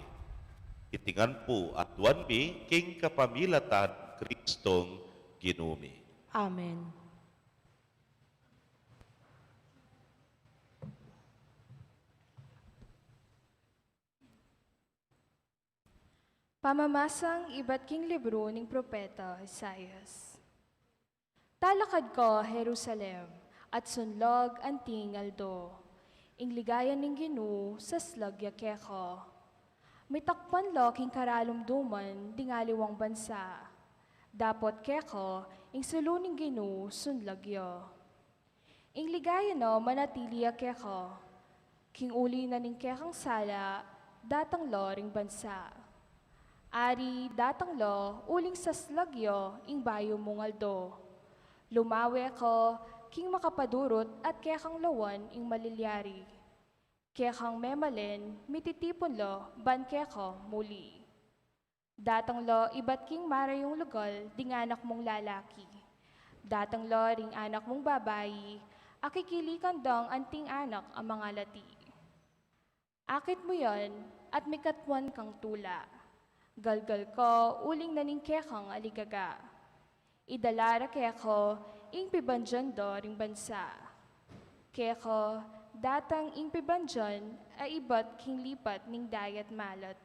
Iti ngan pu aduan mi king kapamilatan Kristong Ginu mi. Amen. Pamamasang ibat king libru ning propeta Isaias. Talakad ka, Jerusalem, at sunlag anting aldo. Ing ligaya ning Ginu saslag ya keka. Mitakpan la king karalumduman ding aliwang bansa. Dapot keka, ing sulu ning Ginu sunlag ya. Ing ligaya na manatili ya keka. King uli na ning kekang sala, datang la ring bansa. Ari, datang la uling saslag ya ing bayu mung aldo. Lumawe ka king makapadurut at kekang lawan ing malilyari. Kekang memalen, mititipun la ban keka muli. Datang la ibat king marayung lugal ding anak mung lalaki. Datang la ring anak mung babai, akikilikan dang anting anak a mangalati. Akit mu yan at mikatwan kang tula. Galgal ka uling na ning kekang aligaga. Idala ra keka ing pibandian da ring bansa. Keka datang ing pibandian a ibat king lipat ning dayat malat.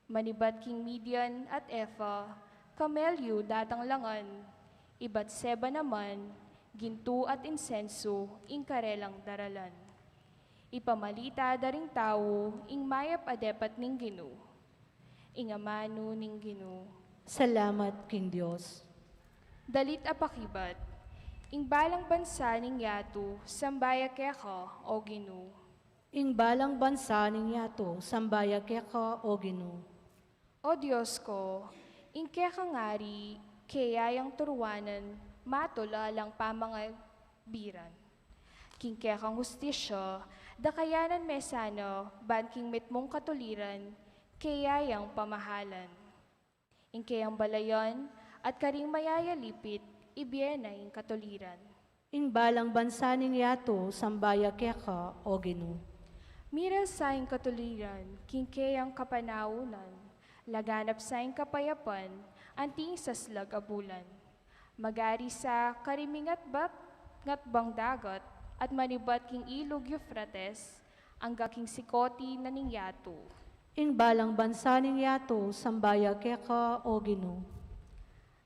Manibat king Midian at Efa, kamelyu datang la ngan, ibat Seba naman, gintu at insensu ing karelang daralan. Ipamalita da ring tau ing mayap a depat ning Ginu. Ing amanu ning Ginu. Salamat king Dios. Dalit a pakibat. Ing balang bansa ning yatu, samba ya keka, O Ginu. Ing balang bansa ning yatu, samba ya keka, O Ginu. O Dios ku, ing kekang ari, keya yang turuanan, matul a alang pamangabiran. King kekang hustisya, dakayanan me sana, ban king mitmung katuliran, keya yang pamahalan. Ing keyang balayan at karing mayayalipit, ibie na ing katuliran. Ing balang bansa ning yatu, samba ya keka, O Ginu. Miras sa ing katuliran king keyang kapanaunan, laganap sa ing kapayapan anting saslag a bulan. Magari sa karing mingatbat, ngatbang dagat, at manibat king ilug Eufrates, angga king sikoti na ning yatu. Ing balang bansa ning yatu, samba ya keka, O Ginu.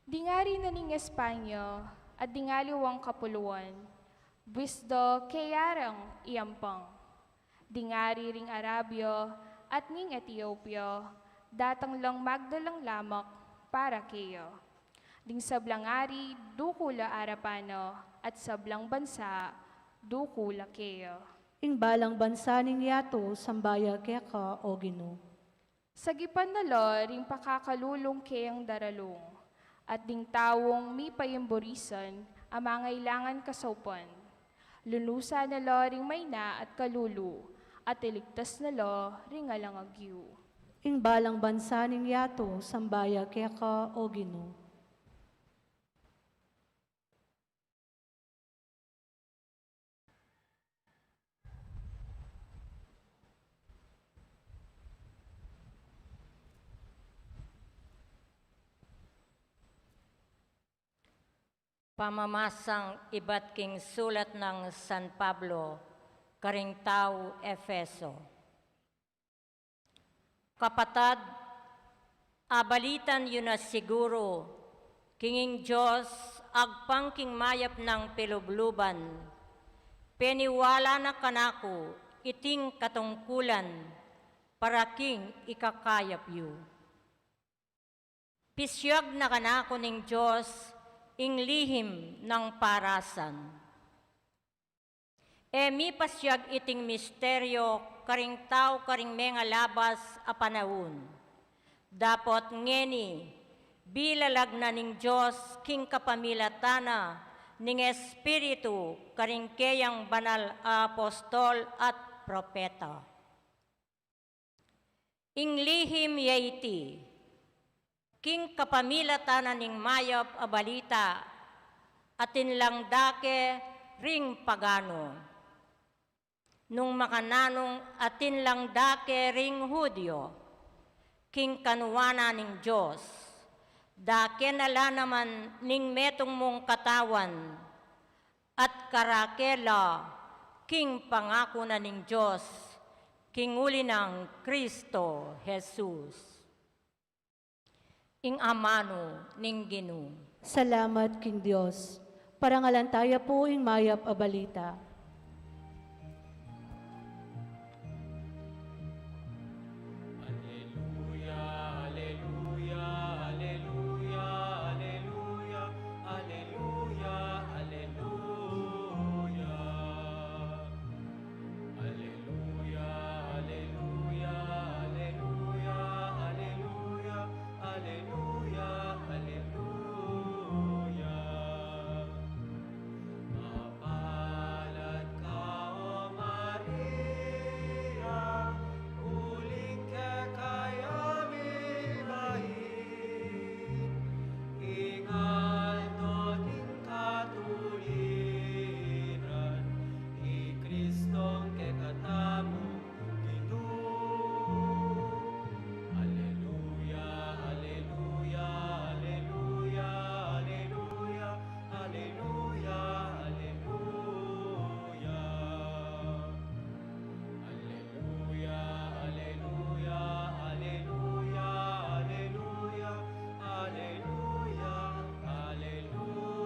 Ding ari na ning Espanya at ding aliwang kapuluan, buis da keya rang iyampang. Ding ari ring Arabia at ning Etiopia, datang lang magdalang lamak para keya. Ding sablang ari, dukul a arapan na, at sablang bansa, dukul a keya. Ing balang bansa ning yatu, samba ya keka, O Ginu. Sagipan na la ring pakakalulung keyang daralung, at ding taung mipaimburisan a mangailangan kasaupan. Lunusan na la ring maina at kalulu, at iligtas na la ring alang agyu. Ing balang bansa ning yatu, samba ya keka, O Ginu. Pamamasang ibat king sulat nang San Pablo karing tau Efeso. Kapatad, abalitan yu na siguru, king ing Dios, agpang king mayap nang pilubluban, peniwala na kanaku iting katungkulan para king ikakayap yu. Pisiag na kanaku ning Dios ing lihim nang parasan. E mi pasiag iting misteryo karing tau karing mengalabas a panaun. Dapot ngeni, bilalag na ning Dios king kapamilatan na ning Espiritu karing keyang banal a apostol at propeta. Ing lihim ya iti, king kapamilatan na ning mayap a balita, atin lang da ke ring pagano. Nung makananu atin lang da ke ring Judio, king kanuanan ning Dios, da ke na la naman ning metung mung katawan, at karake la king pangaku na ning Dios, king uli nang Kristo Jesus. Ing amanu ning Ginu. Salamat king Dios. Parangalan taya pu ing mayap a balita. Aleluya, aleluya, aleluya, aleluya, aleluya, aleluya. Aleluya, aleluya, aleluya, aleluya, aleluya, aleluya. Mapalad ka, O Maria, uling keka ya mibait ing aldo ning katuliran, i Kristong kekatamung Ginu. Aleluya, aleluya, aleluya, aleluya, aleluya, aleluya. Aleluya, aleluya, aleluya, aleluya, aleluya, aleluya.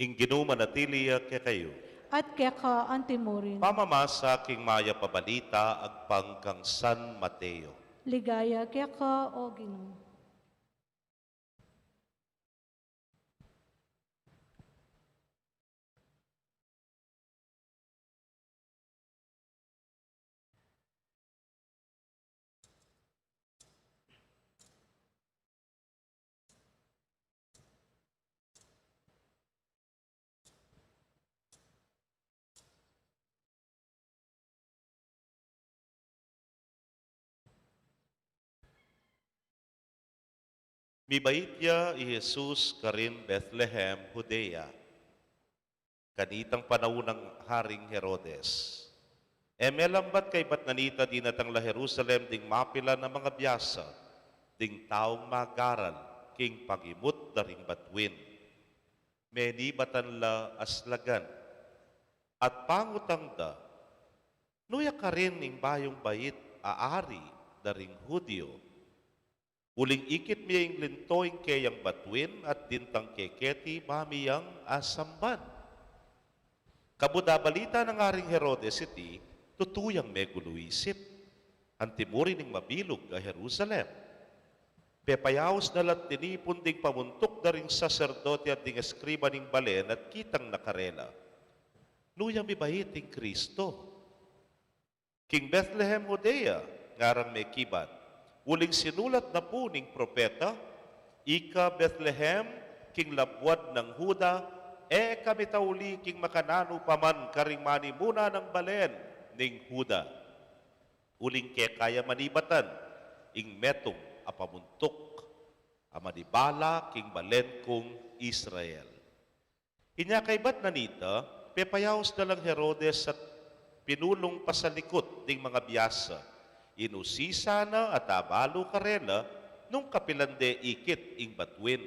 Ing Ginu manatili ya kekayu. At keka antimurin. Pamamasa king mayap a balita agpang kang San Mateo. Ligaya keka, O Ginu. Mibait ya i Jesus karin Bethlehem, Judea, kanitang panaun nang Haring Herodes. E melambat kaybat na nita dinatang la Jerusalem ding mapilan a mangabiasa ding taung magaral king pangimut da ring batuin. Menibatan la aslagan, at pangutang da, "Nu ya karin ing bayung bait a ari da ring Judio? Uling ikit mi ya ing linto ing keyang batuin at dintang keketi ba mi yang asamban." Kabud abalita nang Haring Herodes iti, tutu yang megulu isip, antimurin ning mabilug a Jerusalem. Pepayaus na la't tinipun ding pamuntuk da ring saserdote at ding eskriba ning balen at kitang na karela, "Nu ya mibait ing Kristo? King Bethlehem Judea ngarang mekibat, uling sinulat na pu ning propeta, 'Ika Bethlehem, king labuad nang Juda, e ka mitauli king makananu pa man karing manimuna nang balen ning Juda. Uling keka ya manibatan ing metung a pamuntuk a manibala king balen kung Israel.'" Inya kaybat na nita, pepayaus da lang Herodes at pinulung pasalikut ding mangabiasa. Inusisa na at abalu karela nung kapilan de ikit ing batuin.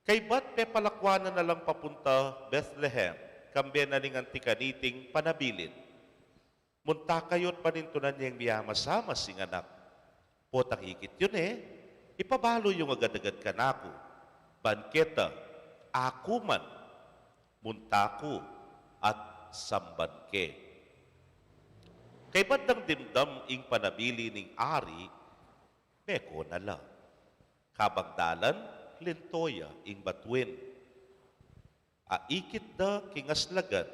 Kaybat pepalakuan na na lang papunta Bethlehem, kambe na ning anti kaniting panabilin. "Munta kayu't panintunan yeng miyamasamas ing anak. Potang ikit yu ne, ipabalu yung agad-agad kanaku, ban keta, aku man, munta ku at samban ke." Kaybat dang dimdam ing panabilin ning ari, meko na la. Kabang dalan, linto ya ing batuin. Aikit da king aslagan,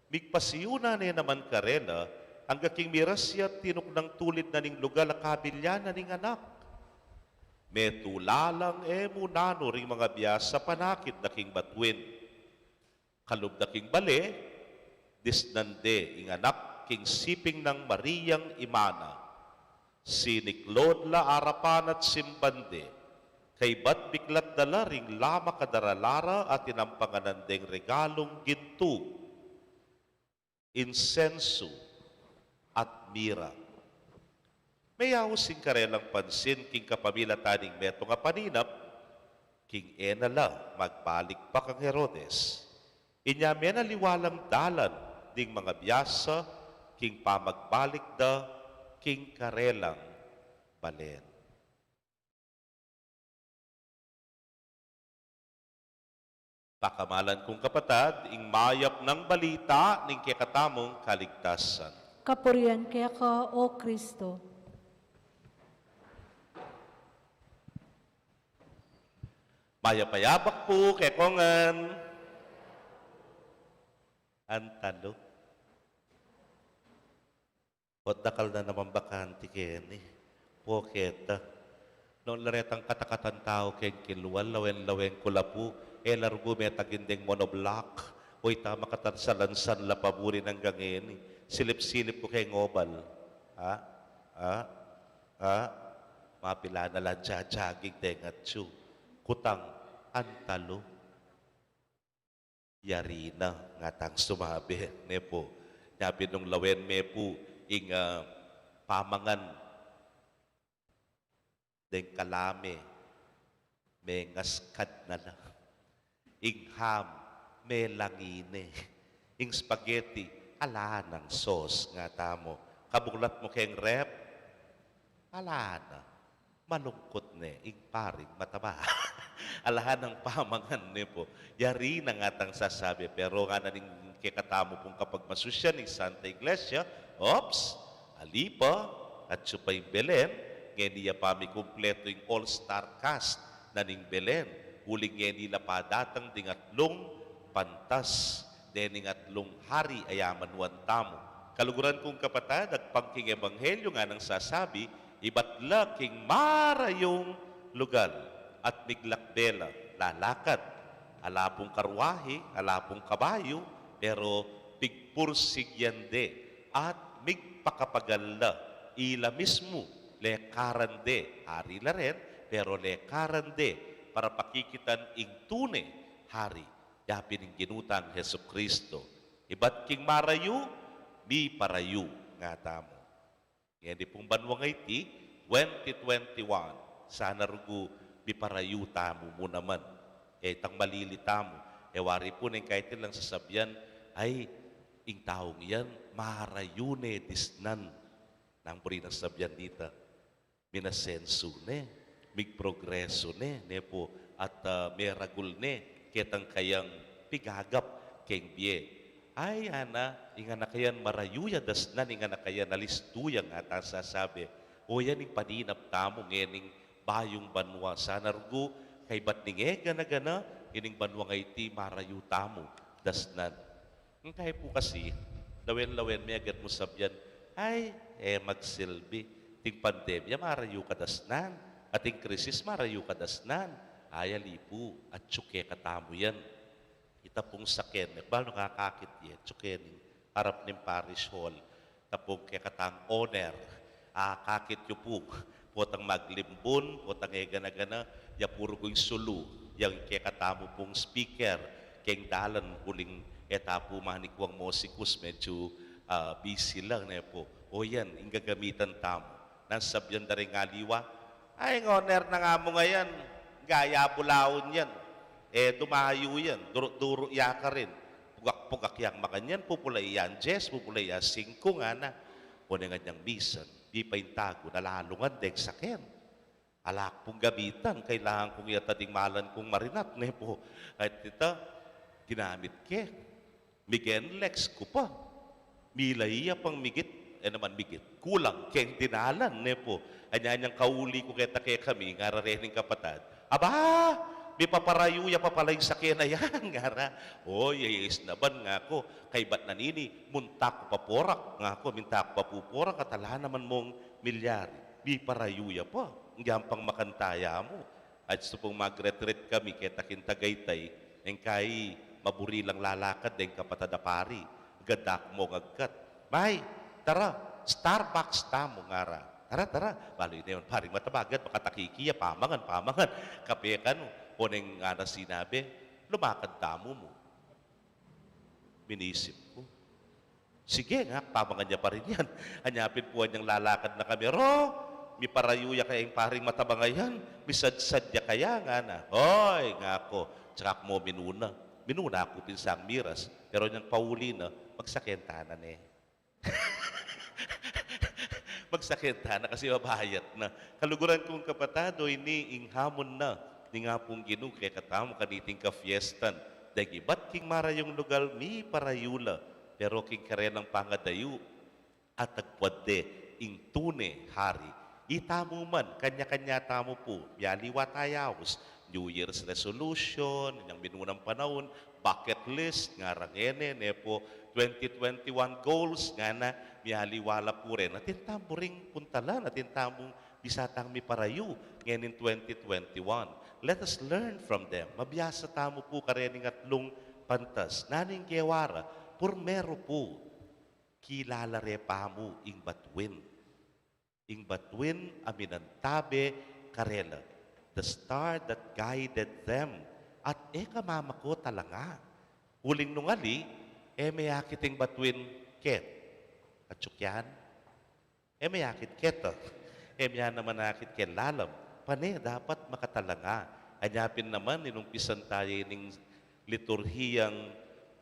migpasiuna ne naman karela, angga king miras ya tinuknang tulid na ning lugal a kabilyanan ning anak. Metula lang e mu nanu ring mangabiasa panakit da king batuin. Kalub da king bale, disnan de ing anak king siping nang Mariang ima na. Siniklaud la arapan at simban de. Kaybat biklat da la ring lamak a darala ra at inampanganan deng regalung gintu, insensu, at mira. Meyaus ing karelang pansin king kapamilatan ning metung a paninap, king e na la magbalik pa kang Herodes. Inya menaliwa lang dalan ding mangabiasa king pamagbalik da king karelang balen. Pakamalan kung kapatad, ing mayap nang balita ning kekatamung kaligtasan. Kapurian keka, O Kristo. Mayap a yabak pu kekongan. Antalu. O, dakal na naman bakanti keni. Poketa. Nung la retang katakatan tau keng kilwal, lawen-lawen ku la pu, e la rugu metaging deng monoblock. O, ita makatarsalansan la pa buri nang gangeni. Silip-silip ku keng obal. Ha? Ha? Ha? Mapila na lang jajaging deng atsu. Kutang, antalu. Yari na, ngatang sumabi, ne pu. Nya pin nung lawen me pu, ing, ah, pamangan deng kalame, mengaskad na la. Ing ham, melangi ne. Ing spaghetti, ala nang sauce, ngatamu. Kabuklat mu keng ref, ala na. Malungkut ne ing paring mataba. Ala nang pamangan ne pu. Yari na ngatang sasabi, pero ngana ning kekatamu pung kapagmasusyan ning Santa Iglesia, ops, ali pa, atsu pa ing Belen, ngeni ya pa mikumpletu ing all-star cast na ning Belen, uling ngeni la pa datang ding atlung pantas, dening atlung hari a yamanuan tamu. Kaluguran kung kapatad, agpang king ebanghelyo nganang sasabi, ibat la king marayung lugal at miglakbe la, lalakad. Ala pung karwahe, ala pung kabayu, pero pigpursig yan de at migpakapagal la, ila mismu, lekaran de, hari la ren, pero lekaran de, para pakikitan ing tune hari, yapin ing Ginu tang Jesucristo. Ibat king marayu, miparayu, ngatamu. Ngeni pung banua ngeni, twenty twenty-one, sana rugu miparayu tamu mu naman. E itang malili tamu. E wari pu neng kaitin lang sasabian, ay, ing taung yan, marayu ne disnan. Nang buri nang sabian dita, minasensu ne, migprogresu ne, ne pu, at, ah, meragul ne ketang kayang pigagap keng bie. Ay, ana, ing anak a yan, marayu ya dasnan, ing anak a yan, alistu ya, ngata sasabi. O yan ing paninap tamu ngening Bayung banua. Sana rugu, kaybat ning e gana-gana, ining banua nga iti marayu tamu dasnan. Ngkaya pu kasi, lawen-lawen meagat mu sabian, ay, e magsilbi. Ting pandemya, marayu ka dasnan. Ating krisis, marayu ka dasnan. Ay, ali pu, atyu kekatamu yan. Ita pung saken, e ku balu nung akakit ye, atyu keni, arap ning parish hall. Ita pung kekatang owner, akakit yu pu, potang maglimbun, potang e gana-gana, ya pu rugu ing sulu, yang kekatamu pung speaker, keng dalan, uling e ta pu manikuang musikus, medyu, ah, busy la, ne pu. O yan, ing gagamitan tamu. Nanu sabian da ring aliwa, ay, ing owner na nga mu ngayan, gaya bulaun yan. E, dumayu yan, duru-duru ya karin. Pugak-pugak yang makanyan, pupulai yang dies, pupulai yang singku, ngana. O ne ngan yang misan, bipaintagu, nalalungan deng saken. Ala ku pung gamitan, kailangan kung iyatad ing malan kung marinat, ne pu. Kahit ita, ginamit ke. Migenlex ku pa. Milai ya pang migit, e naman migit. Kulang keng dinalan, ne pu. Anya nyang kauli ku keta kekami, ngara rening kapatad. Aba, mipaparayu ya pa pala ing saken a yan, ngara. O, yeyes naman, ngaku. Kaybat na nini, munta ku pa porak, ngaku, minta ku pa pu porak, at ala naman mung milyari. Miparayu ya pa. Ngyang pang makanta ya mu. At istu pung mag-retreat kami keta king Tagaytay, ing kai maburi lang lalakad deng kapatad a pari, ganda ku mung agkat. May, tara, Starbucks tamu, ngara. Tara, tara. Balu ne ing paring mataba, agad makatakikiya, pamangan, pamangan. Kape kanu, o neng ngana sinabi, lumakad tamu mu. Minisip ku. Sige, ngak, pamangan ya pa rin yan. Anya pin pu anyang lalakad na kami, ro, miparayu ya kaya ing paring matabang a yan, misadsad ya kaya, ngana. Oy, ngaku, tsaka ku mu minuna. Minuna ku pin sang miras, pero nyang pauli na, magsaken tana ne. Magsaken tana kasi mabayat na. Kaluguran kung kapatad, o ini ing hamon na ning Apung Ginu kekatamu kaniting kafiestan. Deng ibat king marayung lugal, miparayu la, pero king karenang pangadayu, atagpuan de ing tune hari. Itamu man, kanya-kanya tamu pu, mialiwa taya aus, New Year's resolution, inyang minunang panaun, bucket list, ngara ngeni, ne pu, twenty twenty-one goals, ngana, mialiwa la pu rin. Atin tamu ring puntalan, atin tamung bisa tang miparayu ngening twenty twenty-one. Let us learn from them. Mabiasa tamu pu karening atlung pantas. Nanu ing gewa ra? Purmeru pu, kilala re pamu ing batuin. Ing batuin a minantabe karela, the star that guided them, at e ka mamako talanga. Uling nung ali, e me akit ing batuin ket. Atsuk yan? E me akit keta. E me naman akit keng lalam. Pane dapat makatalanga. Anya pin naman, inumpisan taya ining liturhiyang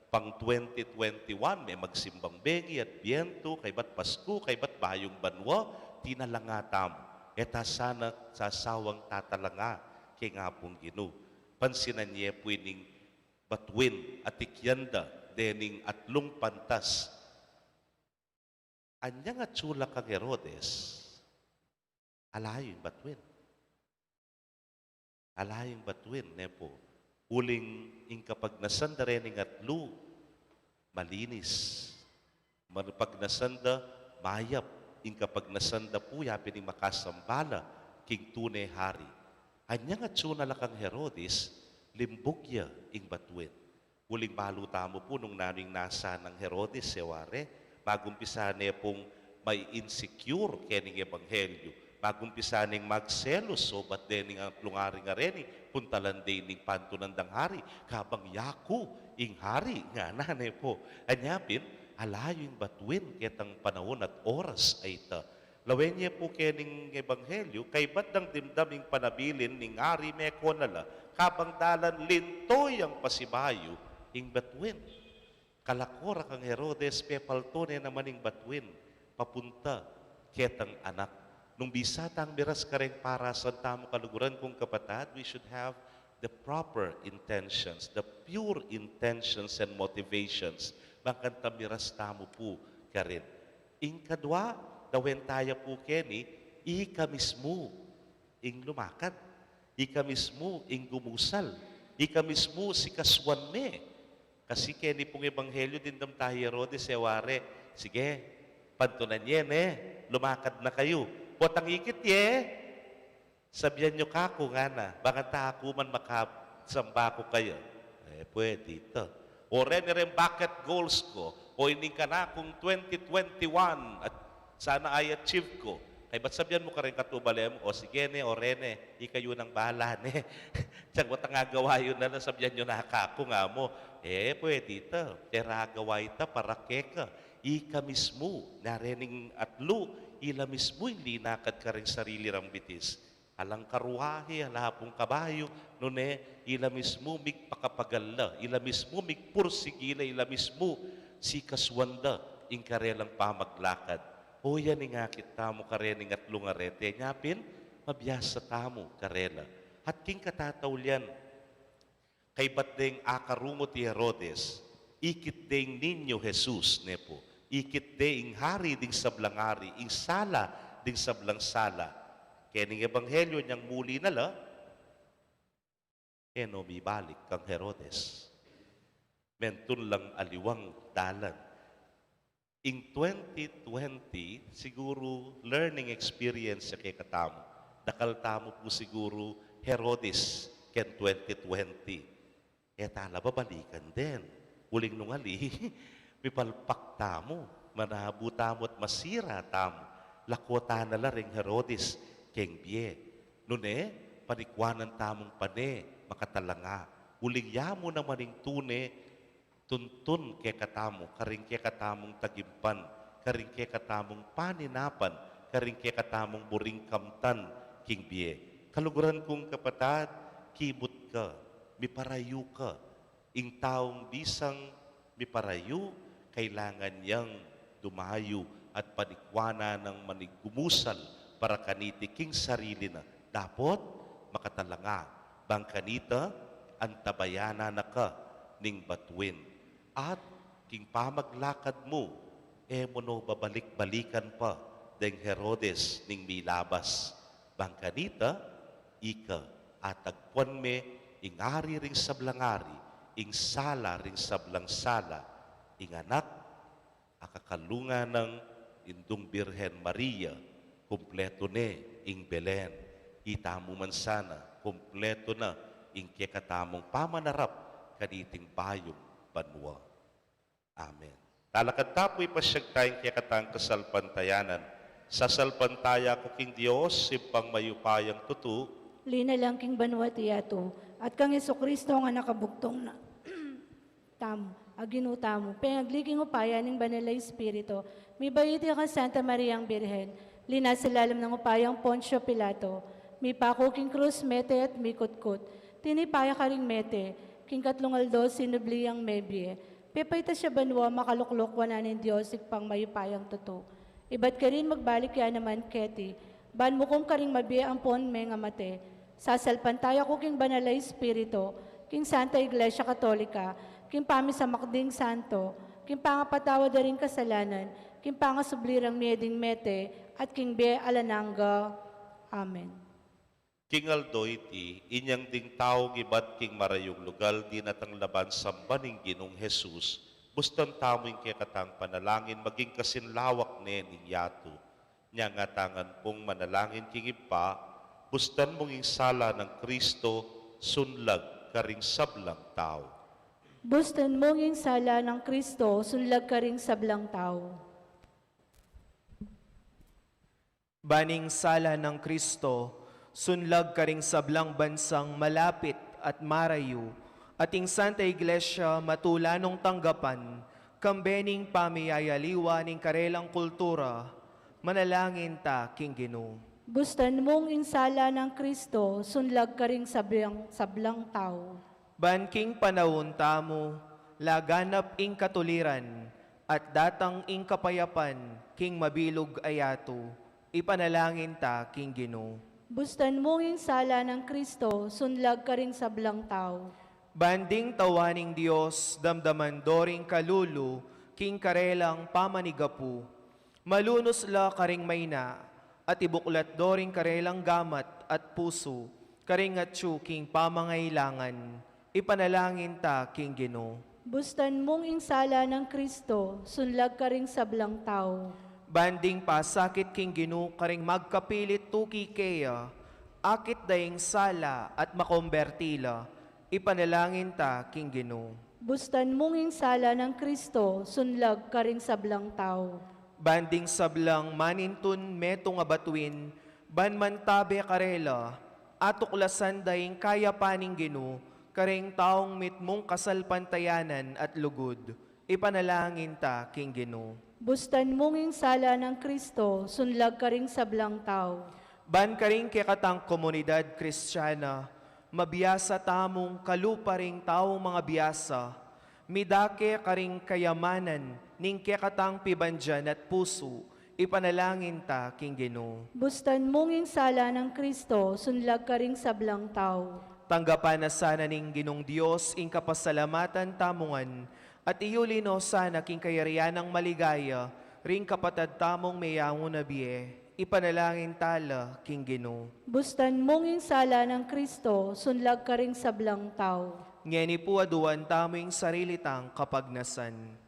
pang twenty twenty-one, me magsimbang bengi, Adbientu, kaybat Pasku, kaybat Bayung Banua, tinalanga tamu. E ta sana sasawang tatalanga keng Apung Ginu. Pansinan ye pu ining batuin a tikyan da dening atlung pantas. Anyang atsu la kang Herodes, ala yu ing batuin. Ala yu ing batuin, ne pu. Uling ing kapagnasan da rening atlu, malinis. Kapagnasan da, mayap. Ing kapagnasan da pu, yapin ing makasamba la king tune hari. Anyang atsu na la kang Herodes, limbug ya ing batuin. Uling balu tamu pu nung nanu ing nasa nang Herodes, e ware, magumpisa ne pung mai-insecure kening ebanghelyu. Magumpisa neng magselus, obat dening atlung ari ngareni, puntalan de ining pantunan dang hari, kabang yaku ing hari, ngana ne pu. Anya pin, ala yu ing batuin ketang panaun at oras a ita. Lawen ye pu kening ebanghelyu, kaybat dang dimdam ing panabilin ning ari, meko na la, kabang dalan linto yang pasibayu ing batuin. Kalako ra kang Herodes, pepalto ne naman ing batuin papunta ketang anak. Nung bisa tang miras kareng parasan tamu, kaluguran kung kapatad, we should have the proper intentions, the pure intentions and motivations. Bang kanita miras tamu pu karin. Ing kadwa, lawen taya pu keni, ika mismu. ing lumakad. Ika mismu ing gumusal. Ika mismu sikasuan me. Kasi keni pung ebanghelyo dimdam ta hi Herodes e wari, sige, pantunan ye ne, lumakad na kayu. Potang ikit ye, sabian yu kaku ngana, bang kanita aku man makasamba ku kaya. E, pwede ita. O reni reng bucket goals ku, o ining kanakung twenty twenty-one at sana i-achieve ku. Kaybat sabian mu kareng katubale mu, o sige ne, o reni, ikayu nang bahala ne. Tiang watang agawa yu na la, sabian yu na kaku nga mu. E, pwede ita. Pero agawa ita para keka. Ika mismu, na rening atlu, ila mismu ing linakad kareng sarili rang bitis. Alang karuahe, ala pung kabayu, nune, ila mismu migpakapagal la, ila mismu migpursigi la, ila mismu sikasuan da ing karelang pamaglakad. O yan ing akit tamu karening atlu nga reti, nya pin, mabiasa tamu karela. At king katataulian, kaybat deng akarungut i Herodes, ikit deng Niño Jesus, ne pu. Ikit de ing hari ding sablang hari, ing sala ding sablang sala. Kening ebanghelyo nyang muli na la, e no mibalik kang Herodes. Mentun lang aliwang dalan. Ing twenty twenty, siguru learning experience ya kekatamu. Dakal tamu pu siguru Herodes keng twenty twenty. E ta la babalikan den. Uling nung ali, mipalpak tamu, manabu tamu at masira tamu. Lako ta na la reng Herodes keng bie. Nune, panikwanan tamung pane, makatalanga. Uling ya mu naman ing tune, tuntun kekatamu, karing kekatamung tagimpan, karing kekatamung paninapan, karing kekatamung buring kamtan king bie. Kaluguran kung kapatad, kimut ka, miparayu ka. Ing taung bisang miparayu, kailangan yang dumayu at panikwanan nang manigumusal para kaniti king sarili na. Dapot, makatalanga, bang kanita, antabayanan na ka ning batuin. At king pamaglakad mu, e mu no babalik-balikan pa deng Herodes ning milabas. Bang kanita, ika, atagpuan me ing ari ring sablang ari, ing sala ring sablang sala, ing anak a kakalungan nang Indung Birhen Maria, kumpletu ne ing Belen. Itamu man sana, kumpletu na ing kekatamung pamanarap kaniting bayung banua. Amen. Talakad ta pu, ipasyag taya ing kekatang kasalpantayanan. Sasalpantaya ku king Dios, Ibpang mayupayang tutu. Linalang king banua at yatu, at kang Jesucristo a Anak a bugtung na tamu, a Ginu tamu, pengagli king upaya ning Banal a Espiritu, mibait ya kang Santa Mariang Birhen, linasa lalam ning upayang Poncio Pilato, mipaku king krus, mete at mikutkut, tinipa ya karing mete, king katlung aldo sinubli yang mebie, pepaitas ya banua, makalukluk wanan ning Dios Ibpang mayupayang tutu. Ibat karin magbalik ya naman keti, ban mukum karing mabie ampon mengamate. Sasalpantaya ku king Banal a Espiritu, king Santa Iglesia Katolika, king pamisamak ding santo, king pangapatawad da ring kasalanan, king pangasubli rang mie ding mete, at king bie alang angga. Amen. King aldo iti, inyang ding taung ibat king marayung lugal dinatang laban samban ing Ginung Jesus, bustan tamu ing kekatang panalangin maging kasinlawak ne ning yatu. Nya ngatang pung manalangin king Ibpa, bustan mung ing sala nang Kristo sunlag karing sablang tau. Bustan mung ing sala nang Kristo sunlag karing sablang tau. Ban ing sala nang Kristo sunlag karing sablang bansang malapit at marayu, at ing Santa Iglesia matula nung tanggapan, kambe ning pamiyayaliwa ning karelang kultura, manalangin ta king Ginu. Bustan mung ing sala nang Kristo sunlag karing sablang, sablang tau. Ban king panaun tamu, laganap ing katuliran, at datang ing kapayapan king mabilug a yatu, ipanalangin ta king Ginu. Bustan mung ing sala nang Kristo sunlag karing sablang tau. Ban ding tauan ning Dios damdaman do ring kalulu king karelang pamanigapu, malunus la karing maina, at ibuklat do ring karelang gamat at pusu, karing atyu king pamangailangan, ipanalangin ta king Ginu. Bustan mung ing sala nang Kristo, sunlag karing sablang tau. Ban ding pasakit king Ginu karing magkapilit tuki keya, akit da ing sala at makomberti la, ipanalangin ta king Ginu. Bustan mung ing sala nang Kristo, sunlag karing sablang tau. Ban ding sablang manintun metung a batuin, ban mantabe karela, atuklasan da ing kayapan ning Ginu, karing taung mitmung kasalpantayanan at lugud, ipanalangin ta king Ginu. Bustan mung ing sala nang Kristo, sunlag karing sablang tau. Ban karing kekatang komunidad Kristiana, mabiasa tamung kalupa ring taung mangabiasa, midake karing kayamanan ning kekatang pibandian at pusu, ipanalangin ta king Ginu. Bustan mung ing sala nang Kristo, sunlag karing sablang tau. Tanggapan na sana ning Ginung Dios ing kapasalamatan tamu ngan, at iyuli no sana king kayarian nang maligaya, ring kapatad tamung meyangu na bie, ipanalangin ta la king Ginu. Bustan mung ing sala nang Kristo, sunlag karing sablang tau. Ngeni pu aduan tamu ing sarili tang kapagnasan.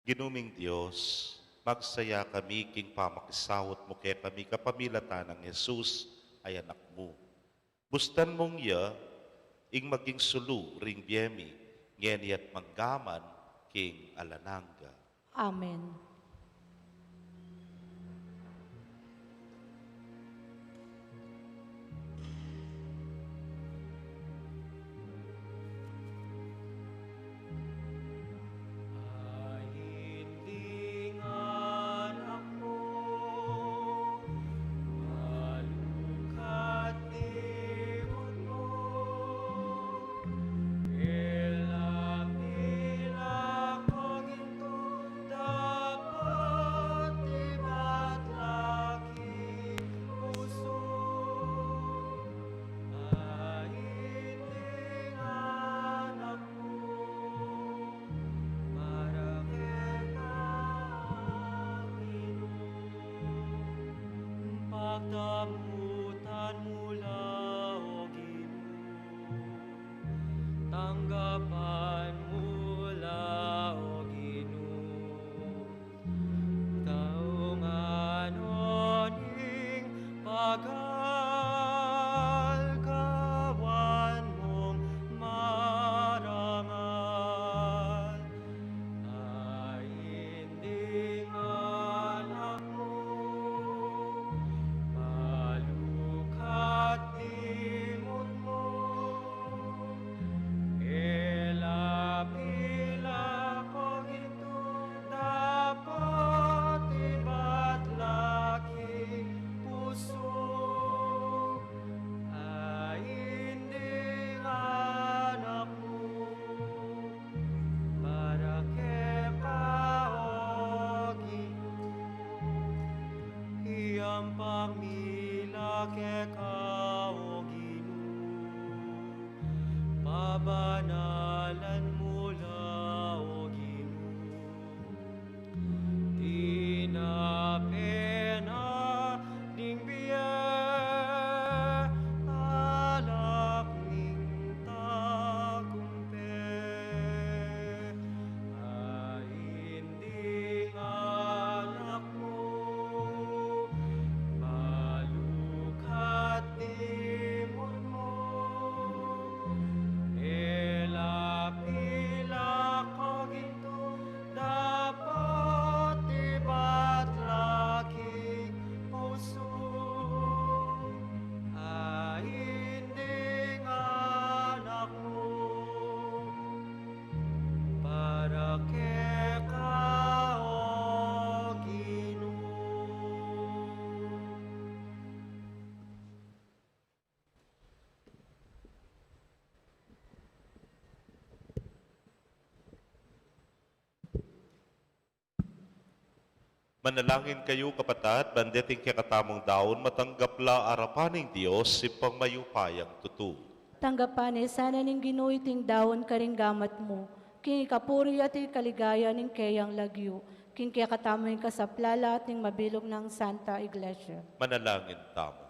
Ginu ming Dios, magsaya kami king pamakisaut mu kekami kapamilatan nang Jesus a Anak mu. Bustan mung iya ing maging sulu ring bie mi, ngeni at manggaman king alang angga. Amen. Pagdamutan mu la, O Ginu. Tanggapan mu la, O Ginu. Taungan no ning pagalgawan mung marangal. Ain ding anak mu, malukat ing lugud mu, e la pilak o Ginu, dapot ibat la king pusu. Ain ding anak mu, para keka, O Ginu. Iyampak mi la keka, O Ginu. Pabanalan mu la, O Ginu. Tinape na ning bie, alak ning tagumpay. Ain ding anak mu, malukat ing lugud mu, e la pilak o Ginu, dapot ibat la king pusu. Ain ding anak mu, para keka, O Ginu. Manalangin kayu, kapatad, ban deting kekatamung daun, matanggap la arapan ning Dios, Ibpang mayupayang tutu. Tanggapan ne sana ning Ginu iting daun karing gamat mu, king ikapuri at ikaligaya ning keyang lagyu, king kekatamung kasaplalan at ning mabilug nang Santa Iglesia. Manalangin tamu.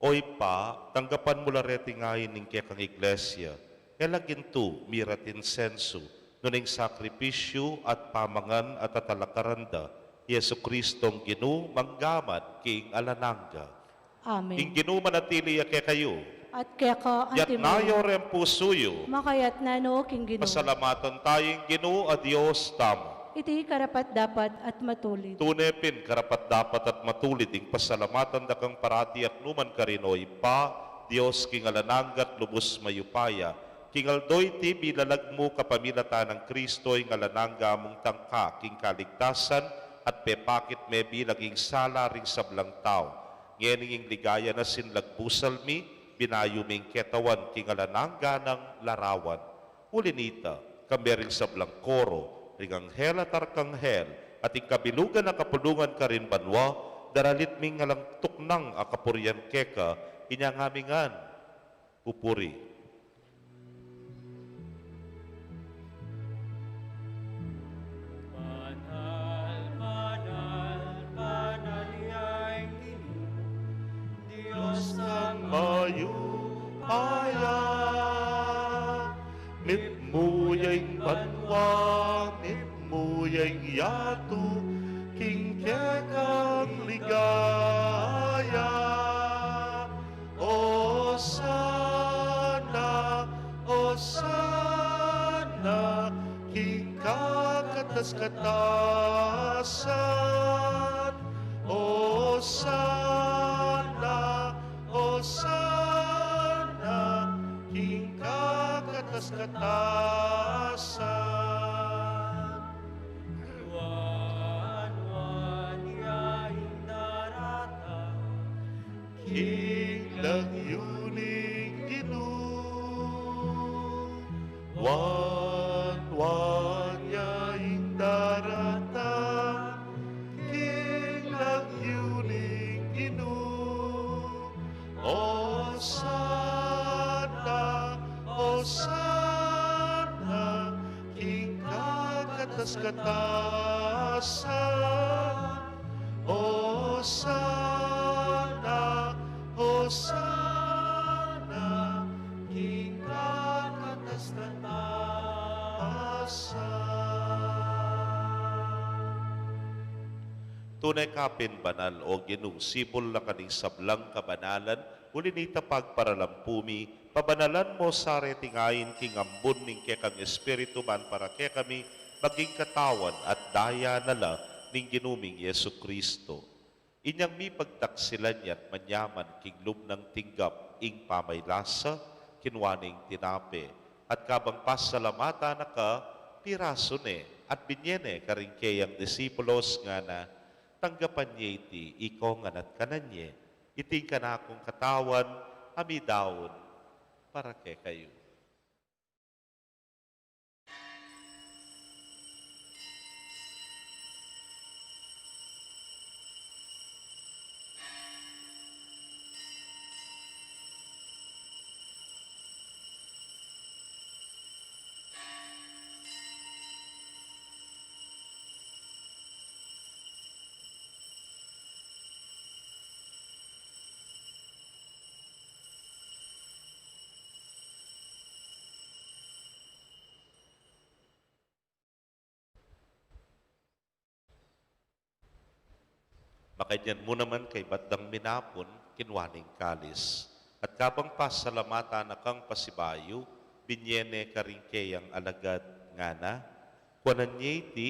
O Ibpa, tanggapan mu la reting ain ning kekang Iglesia, e la gintu, mira at insensu, nune ing sakripisyu at pamangan at atalakaran da, Jesucristong Ginu, manggaman king alang angga. Amen. Ing Ginu manatili ya kekayu. At keka antimu rin. Itas yu ring pusu yu. Makaitas na no king Ginu. Pasalamatan taya ing Ginu a Dios tamu. Iti karapat-dapat at matulid. Tune pin karapat-dapat at matulid ing pasalamatan da kang parati at nukarin man, O Ibpa, Dios king alang angga at lubus mayupaya. King aldo iti bilalag mu kapamilatan nang Kristo ing alang angga mung tangka king kaligtasan, at pepakit me bilang ing sala ring sablang tau. Ngeni ing ligaya na sinlagbu salmi, binayu ming ketawan king alang angga nang larawan. Uli na nita, kambe ring sablang koro, ring anghel at arkanghel, at ing kabilugan a kapulungan karin banua, daralit ming alang tuknang a kapurian keka, inya ngan mi ngan pupuri. Banal, banal, banal ya ing Ginu, Dios nang mayupaya. Mitmu ya ing banua, mitmu ya ing yatu, king kekang ligaya. Osana, Osana, king kakatas-katasan. Osana, Osana, king kakatas-katasan. Nuan, nuan ya ing daratang king lagyu ning Ginu. Nuan, nuan ya ing daratang king lagyu ning Ginu. Osana, Osana, king kakatas-katasan. Osana, Osana, king kakatas-katasan. Tune ka pin banal, O Ginu, sibul na ka ning sablang kabanalan, uli na nita pagparalampu mi, pabanalan mo sa reting ain king ambun ning kekang Espiritu ban para kekami, maging katawan at daya na la ning Ginu ming Jesucristo. Inyang mipagtaksilan ya at manyaman king lub nang tinggap ing pamaylasa, kinua ne ing tinape, at kabang pasalamatan na ka, pirasu ne, at binye ne karing keyang disipulos ngana, tanggapan ye iti ikongan at kanan ye, iti ing kanakung katawan, a midaun para kekayu. Makanyan mu naman kaybat dang minapun, kinua ne ing kalis, at kabang pasalamatan na kang pasibayu, binye ne karing keyang alagad ngana, kuanan ye iti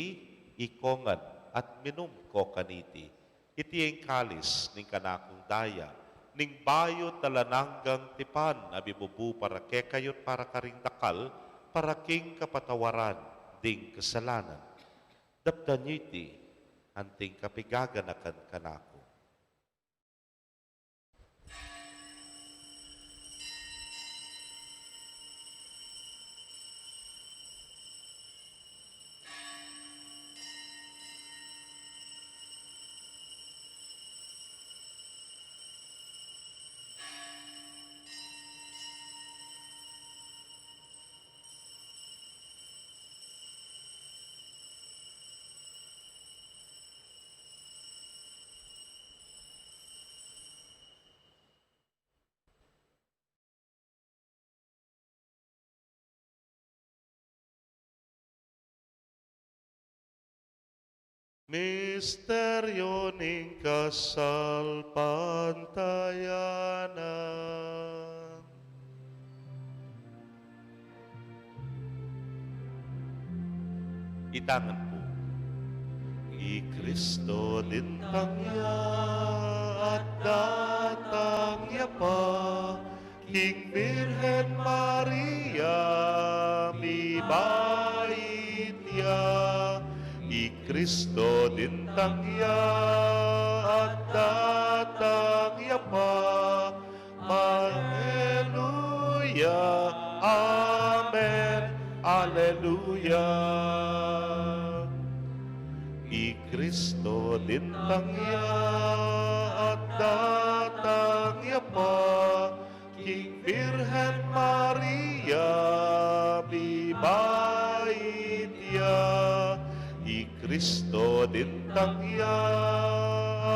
ikongan at minum ko kaniti. Iti ing kalis ning kanakung daya, ning bayu at alang anggang tipan a mibubu para kekayu at para karing dakal, para king kapatawaran ding kasalanan. Daptan yu iti anting kapigaganakan kanaku. Misteryo ning kasalpantayanan. Itangan pu. I Kristo dintang ya at datang ya pa, king Birhen Maria mibait ya. I Kristo dintang ya at datang ya pa. Aleluya, amen, aleluya. I Kristo dintang ya at datang ya pa, king Birhen Maria mibait ya. I Kristo dintang ya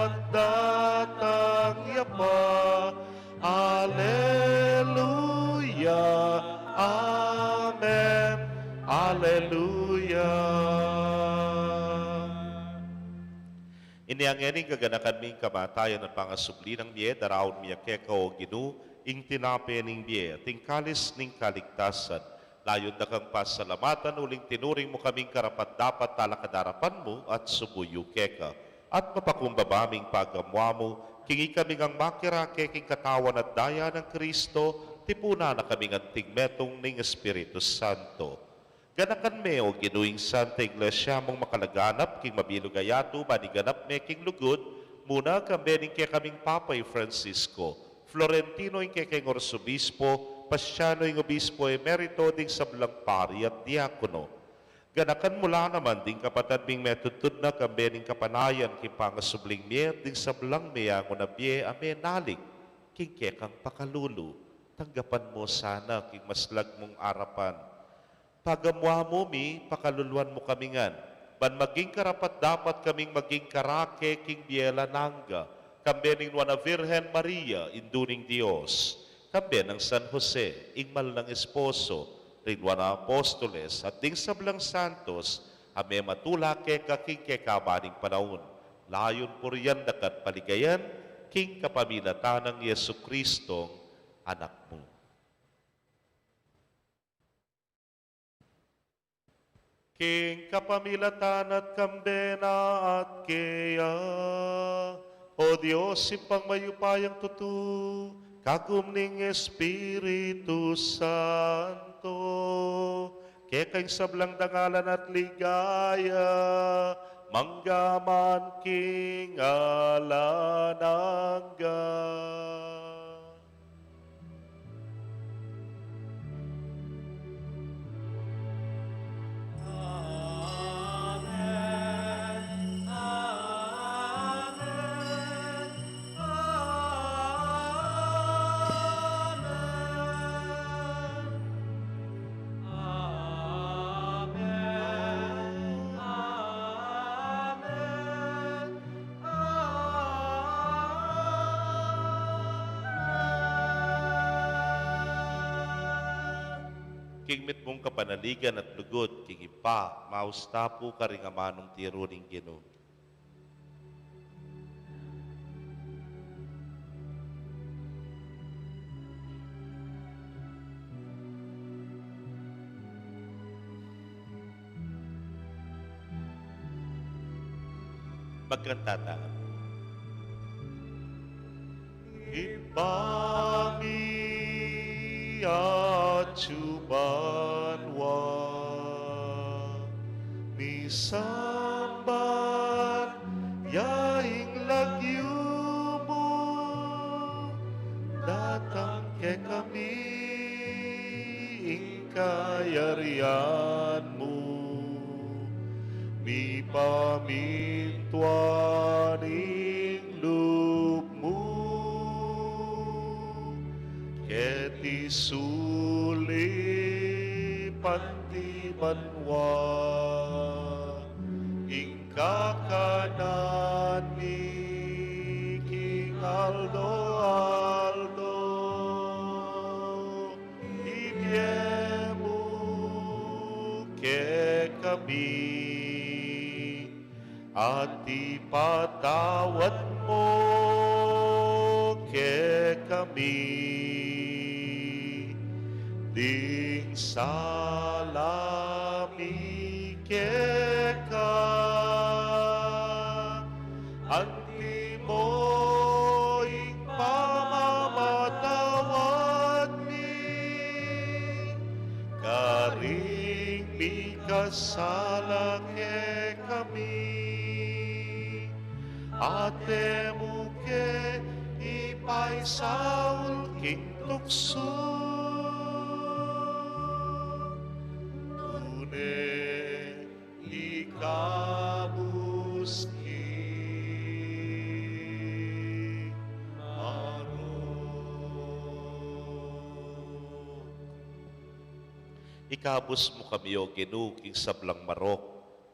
at datang ya pa. Aleluya, amen, aleluya. Inya ngeni ing kaganakan mi ing kamatayan at pangasubli nang mie, daraun mi ya keka, o Ginu, ing tinape ning bie at ing kalis ning kaligtasan. Layun da kang pasalamatan uling tinuring mu kaming karapat-dapat talakad arapan mu at sumuyu keka. At mapakumbaba ming pagamuamu, king ikami ngang makirake king katawan at daya nang Kristo, tipunan na kaming anting metung ning Espiritu Santo. Ganakan me, o Ginu, ing Santa Iglesia mung makalaganap king mabilug a yatu, ban iganap me king lugud, muna kambe ning kekaming Papa i Francisco, Florentino ing kekeng Arsobispo, Pasiano ing Obispo Emerito, ding sablang pari at diakono. Ganakan mu la naman ding kapatad ming metudtud na kambe ning kapanayan king pangasubling mie, ding sablang meyangu na bie a menalik king kekang pakalulu. Tanggapan mu sana king maslag mung arapan. Pagamuamu mi, pakaluluan mu kami ngan, ban maging karapat-dapat kaming maging karake king bie alang angga, kambe ning Nuan a Virgen Maria, Indu ning Dios, kambe nang San Jose, ing mal nang esposo, ring Nuan a Apostoles, at ding sablang santos a mematula keka king kekaban ning panaun. Layun purian da ka at paligayan, king kapamilatan nang Jesucristong Anak mu. King kapamilatan na at kambe na at keya, o Dios, Ibpang mayupayang tutu, kagum ning Espiritu Santo, keka ing sablang dangalan at ligaya, mangga man king alang angga. King mitmung kapanaligan at lugud king Ibpa, maus ta pu karing amanung tiru ning Ginu. Magkanta tamu. Ibpa mi, atsu ka banua, misamban ya ing lagyu mu, datang kekami ing kayarian mu, mipamintuan ing lub mu keti sulip anti banua. Ing kakanan mi king aldo-aldo ibie mu kekami, At ipatawad mu kekami ding sala mi keka, anti mu ing pamamatawad mi karing mikasala kekami. At e mu ke ipaisaul king tuksu, nune ikabus king marok. Ikabus mu kami, O Ginu, king sablang marok.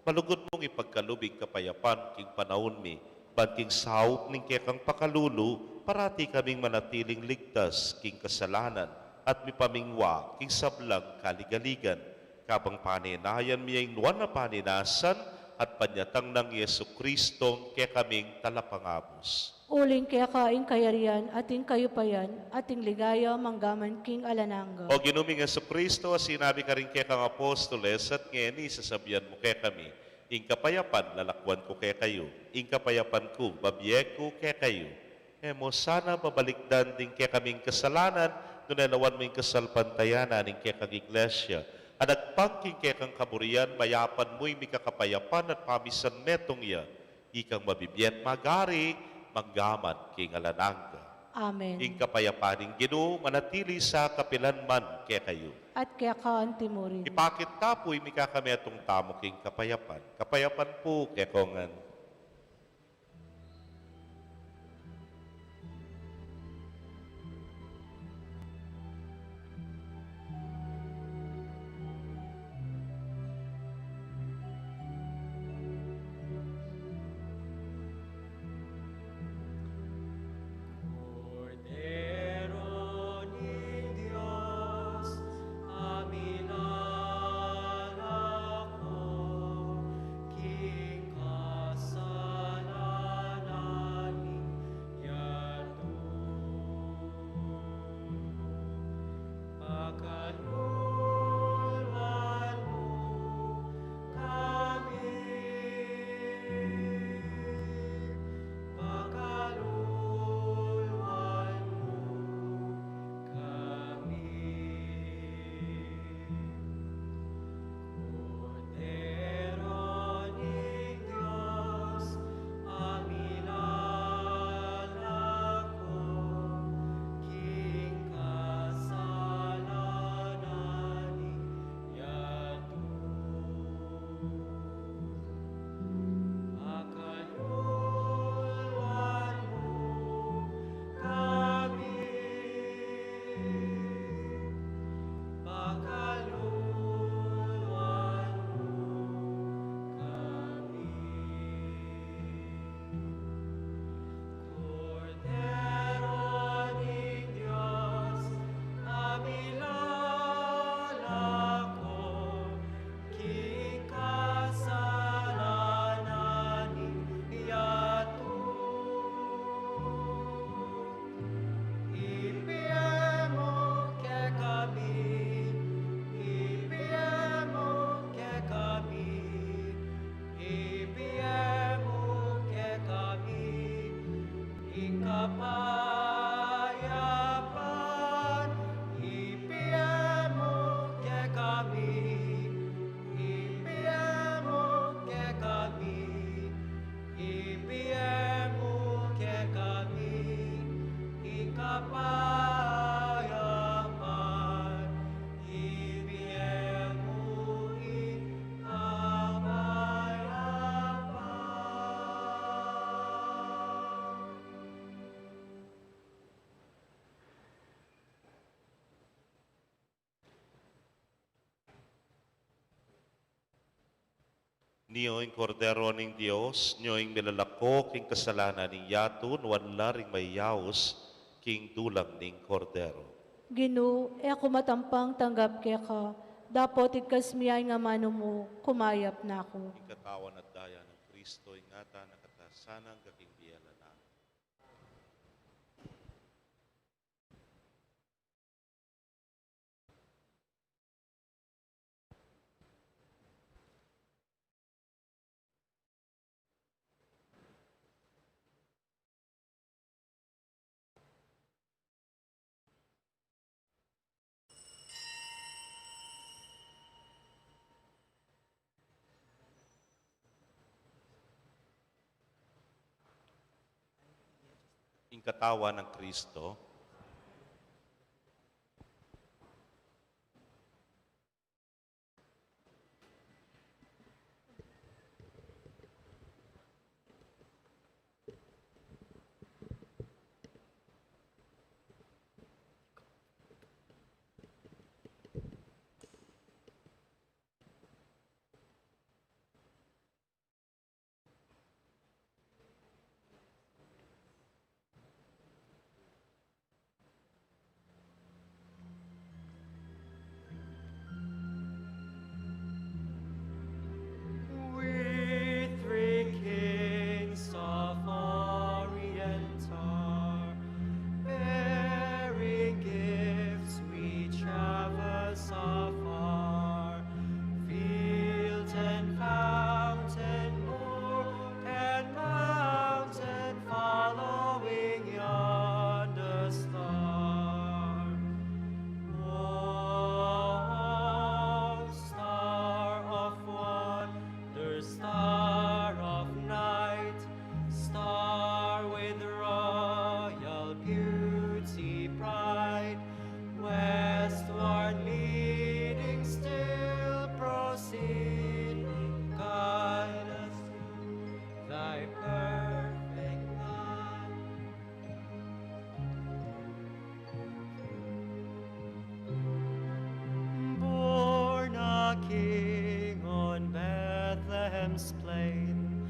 Malugud mung ipagkalub ing kapayapan king panaun mi, ban king saup ning kekang pakalulu, parati kaming manatiling ligtas king kasalanan at mipamingwa king sablang kaligaligan. Kabang panenayan mi ing nuan a panenasan at panyatang nang Jesucristo, kekaming Talapangabus. Uling keka ing kayarian at ing kayupayan at ing ligaya manggaman king alang angga. O Ginu ming Jesucristo, a sinabi karing kekang apostoles, at ngeni sasabian mu kekami, ing kapayapan lalakwan ku kekayu, ing kapayapan ku babie ku kekayu. E mu sana babalikdan ding kekaming kasalanan, nune lawan mu ing kasalpantayanan ning kekang Iglesia, a agpang king kekang kaburian, mayapan mu ing mikakapayapan at pamisan metung ya, ikang mabibie at magari manggaman king alang angga. Amen. Ing kapayapan ning Ginu manatili sa kapilan man kekayu. At keka antimurin. Ipakit ta pu ing mikakametung tamu king kapayapan. Kapayapan pu kekongan. Kordero ning Dios, a milalako king kasalanan ning yatu. Pakaluluan mu kami, pakaluluan mu kami. Kordero ning Dios, a milalako king kasalanan ning yatu. Pakaluluan mu kami, pakaluluan mu kami. Kordero ning Dios, a milalako king kasalanan ning yatu. Ibie mu kekami, ibie mu kekami, ibie mu kekami ing kapayapan. Ibie mu kekami, ibie mu kekami, ibie mu kekami ing kapayapan. Ibie mu ing kapayapan. Nio ing Kordero ning Dios, nio ing milalako king kasalanan ning yatu. Nuan la ring mayayaus king dulang ning Kordero. Ginu, e ku matampang tanggap keka, dapot igkas mu ya ing amanu mu, kumayap na ku. Ing katawan at daya nang Kristo. Kristo, ingatan na kata sana anggang king bie alang angga. Ing katawan nang Kristo. We three kings of Orient are bearing gifts which traverse afar, field and fountain, moor and mountain, following yonder star. O star of wonder, star of night, star with royal beauty bright, westward leading, still proceeding, guide us to thy perfect light. Born a king on Bethlehem's plain,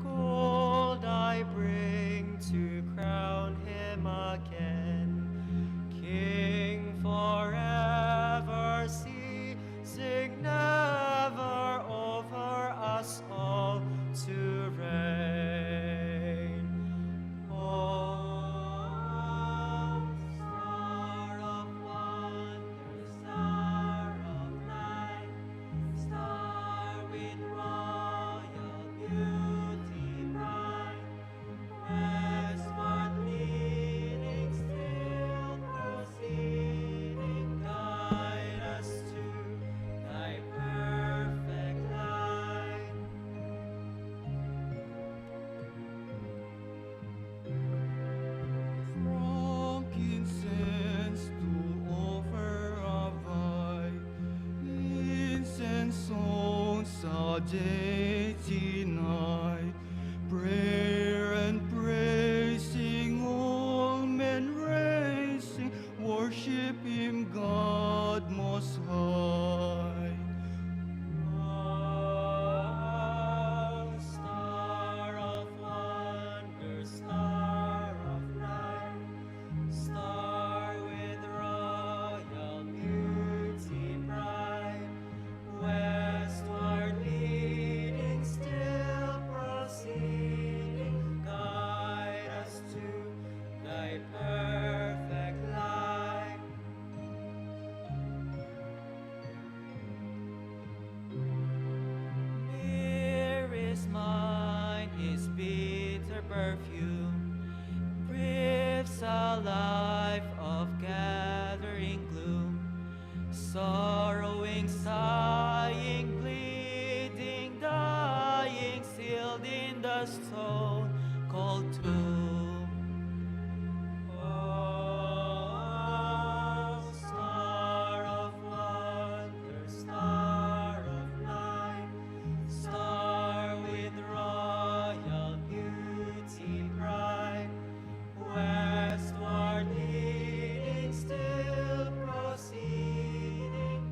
gold I bring to crown him again. King forever, ceasing never, over us all to reign. O star of wonder, star of light, star with royal beauty bright, westward leading, still proceeding, guide us to thy perfect light. Frankincense to offer a votive, incense on Saturday night, prayer and praising all men raising, worship him, God most high. O star of wonder, star of light, star with royal beauty bright, westward leading, still proceeding, guide us to thy perfect light. Here is mine, his bitter perfume, breathes a life of gathering gloom. Sorrowing, sighing, bleeding, dying, sealed in the stone cold tomb. O star of wonder, star of light, star with royal beauty bright, westward leading, still proceeding,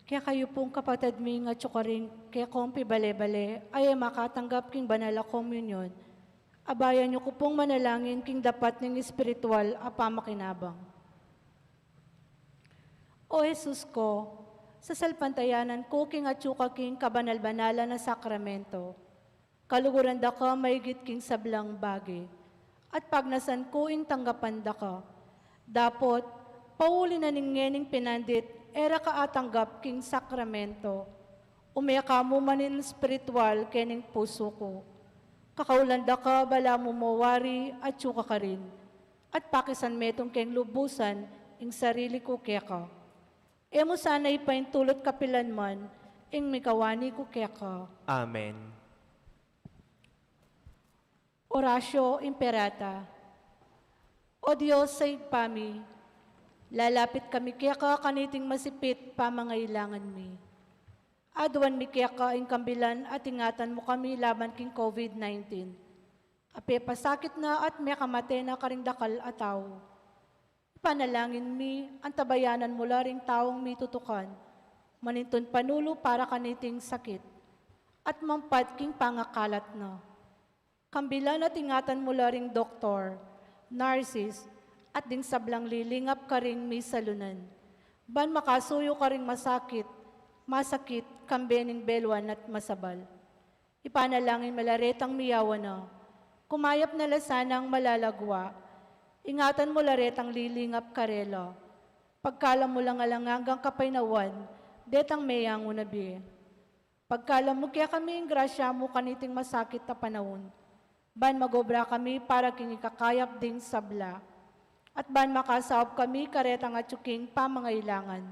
Kekayu pung kapatad mi ngan atyu karin kekong pibale-bale a e makatanggap king banal a komunyon, abayan yu ku pung manalangin king dapat ning espiritual a pamakinabang. O Jesus ku, sasalpantayanan ku king atyu ka king kabanal-banalan a sakramento. Kaluguran da ka maigit king sablang bage, at pagnasan ku ing tanggapan da ka. Dapot, pauli na ning ngening pinandit e ra ka atanggap king sakramento, ume ka mu man ing espiritual kening pusu ku. Kakaulan da ka balamu mo wari atyu ka karin, at pakisan metung keng lubusan ing sarili ku keka. E mu sana ipaintulut kapilan man ing mikawani ku keka. Amen. Oratio Imperata. O Dios a Ibpa mi, lalapit kami keka kaniting masipit pamangailangan mi. Aduan mi keka ing kambilan at ingatan mu kami laban king COVID nineteen. A pepasakit na at mekamate na karing dakal a tau. Ipanalangin mi, antabayanan mu la ring taung mitutukan, manintun panulu para kaniting sakit, at mampat king pangakalat na. Kambilan at ingatan mu la ring doktor, nurses, at ding sablang lilingap karing misalunan. Ban makasuyu karing masakit, masakit, kambe ning beluan at masabal. Ipanalangin mu la retang miyawa na. Kumayap na la sanang malalagwa. Ingatan mu la retang lilingap karela. Pagkalam mu lang alang anggang kapaynawan, detang meyangu na bie. Pagkalam mu kekami ing grasya mu kaniting masakit a panaun. Ban magobra kami para king ikakayap ding sabla. At ban makasaup kami karetang atyu king pamangailangan.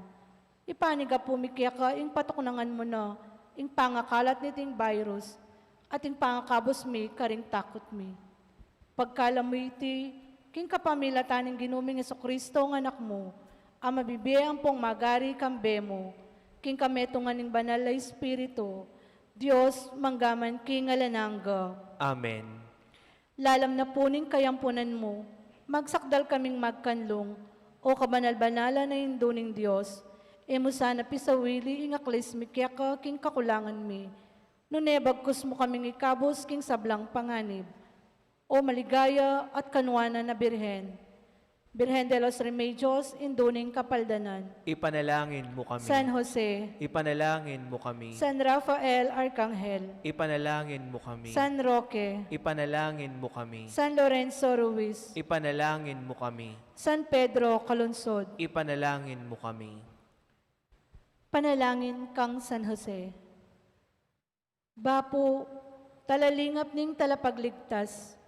Ipanigapu mi keka ing patuknangan mu na ing pangakalat niting virus at ing pangakabus mi karing takut mi. Pagkalam mu iti, king kapamilatan ning Ginu ming Jesucristo nga Anak mu, a mabibie ampong magari kambe mu, king kametungan ning Banal a Espiritu, Dios, mangga man king alang angga. Amen. Lalam na pu ning kayampunan mu, magsakdal kaming magkanlung, o kabanal-banalan a Indu ning Dios, e mu sana pisawili ing aklis mi keka king kakulangan mi, nune bagkus mu kaming ikabus king sablang panganib. O maligaya at kanuanan a Birhen, Birhen de los Remedios, Indu ning Kapaldanan. Ipanalangin mu kami. San Jose. Ipanalangin mu kami. San Rafael Arcangel. Ipanalangin mu kami. San Roque. Ipanalangin mu kami. San Lorenzo Ruiz. Ipanalangin mu kami. San Pedro Calungsod. Ipanalangin mu kami. Panalangin kang San Jose. Bapu, talalingap ning Talapagligtas,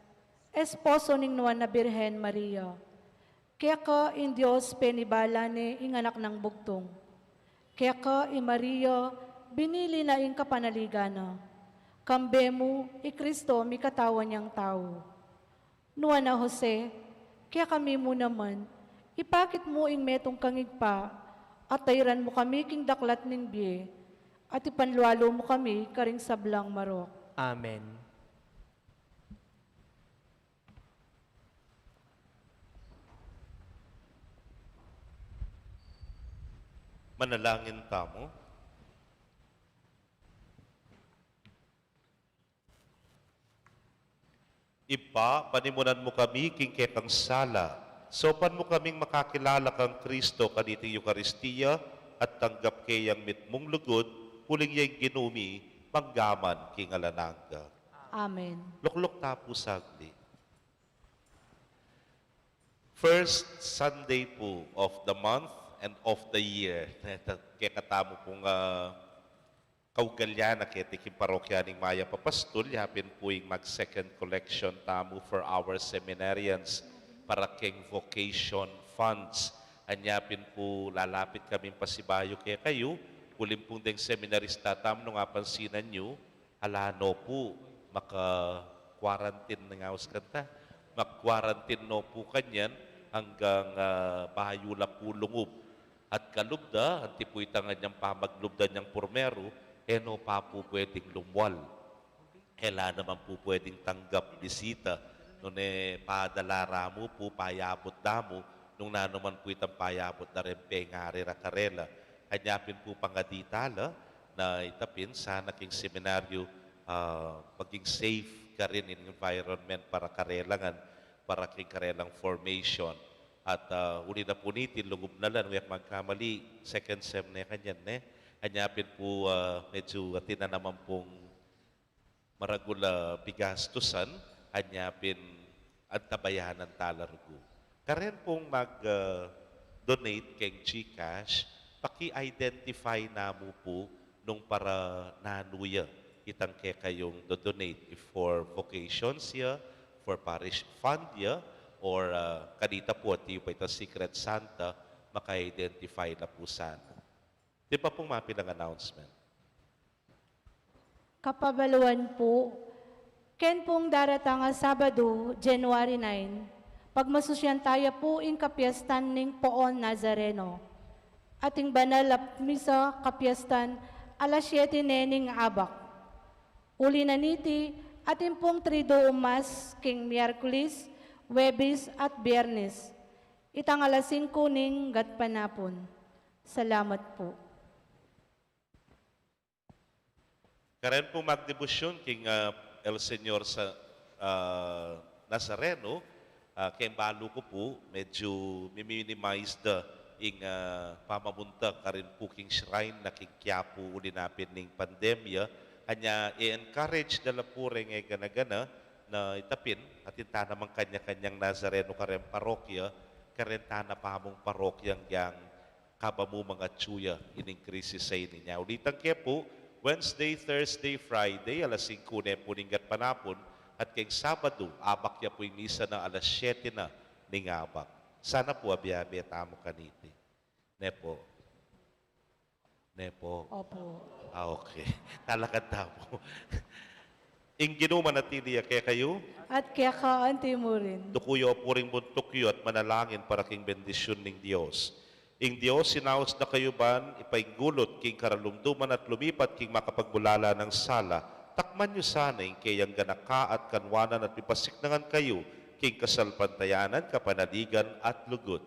esposo ning Nuan a Birhen Maria, keka ing Dios penibala ne ing Anak nang Bugtung. Keka i Maria binili na ing kapanaligan na. Kambe mu i Cristo mikatawan yang tau. Nuan a Jose, kekami mu naman, ipakit mu ing metung kang ibpa, at tairan mu kami king daklat ning bie, at ipanlualu mu kami karing sablang marok. Amen. Manalangin tamu. Ibpa, panimunan mu kami king kekang sala. Saupan mu kaming makakilala kang Kristo kaniting Eukaristia at tanggap ke yang mitmung lugud, uling ya ing Ginu mi, mangga man king alang angga. Amen. Lukluk ta pu saglit. First Sunday pu of the month and of the year. Kekatamu pung, ah, kaugalian na keti king parokya ning Mayap a Pastul, ya pin pu ing mag-second collection tamu for our seminarians para keng vocation funds. Anya pin pu lalapit kaming pasibayu kekayu, uling pung deng seminarista tamu nung apansinan yu, ala no pu, maka-quarantine na nga us kanta. Mag-quarantine no pu kanyan anggang, ah, bayu la pu lungub. At kalub da, anti pu itang anyang pamaglub da nyang purmeru, e no pa pu pwedeng lumwal. E la naman pu pwedeng tanggap bisita. Nune padala ra mu pu, payabut da mu, nung nanu man pu itang payabut da ren pengari ra karela. Anya pin pu pangadi tala na ita pin sana king seminaryo, ah, maging safe karin ing environment para karelangan, para king karelang formation. At, ah, uli na pu niti, lugub na la, nung e ku magkamali, second sem ne kanyan, ne? Anya pin pu, ah, medyo atin na naman pung maragul a pigastusan, anya pin antabayanan tala rugu. Karen pung mag, ah, donate keng GCash, paki-identify na mu pu nung para nanu ya itang kekayung do-donate, if for vocations ya, for parish fund ya, or, ah, kanita pu, atiu pa itang Secret Santa, maka-identify na pu sana. Di pa pung mapilang announcement. Kapabaluan pu, ken pung daratang a Sabadu, January nine, pagmasusyan taya pu ing kapiestan ning Poon Nazareno. At ing banal a misa kapiestan alas siete ne ning abak. Uli na niti, atin pung Triduum Mass king Miyerkules, Webes at Biernes. Itang alas singku ning gatpanapun. Salamat pu. Karen pung magdebosyon king, ah, El Señor sa, ah, Nazareno, ah, keng balu ku pu, medyo mi-minimize da ing, ah, pamamunta karin pu king shrine na king Quiapo uli na pin ning pandemya. Anya, i-encourage da la pu reng e gana-gana na ita pin, atin tana mang kanya-kanyang Nazareno kareng parokya, karen tana pamung parokya ngan kabamu mangatyu ya ining krisis a ini. Nya, ulitan ke pu, Wednesday, Thursday, Friday, alas singku ne pu ning gatpanapun, at keng Sabadu, abak ya pu ing misa na alas siete na ning abak. Sana pu abe-abe tamu kaniti. Ne pu? Ne pu? Opu. Ah, okay. Talakad tamu. Ing Ginu manatili ya kekayu. At keka anti mu rin. Duku yu pu ring buntuk yu at manalangin para king bendisyun ning Dios. Ing Dios, sinaus na kayu ban ipainggulut king karalumduman at lumipat king makapagbulala nang sala, takman yu sana ing keyang ganaka at kanwanan at mipasiknangan kayu king kasalpantayanan, kapanaligan at lugud.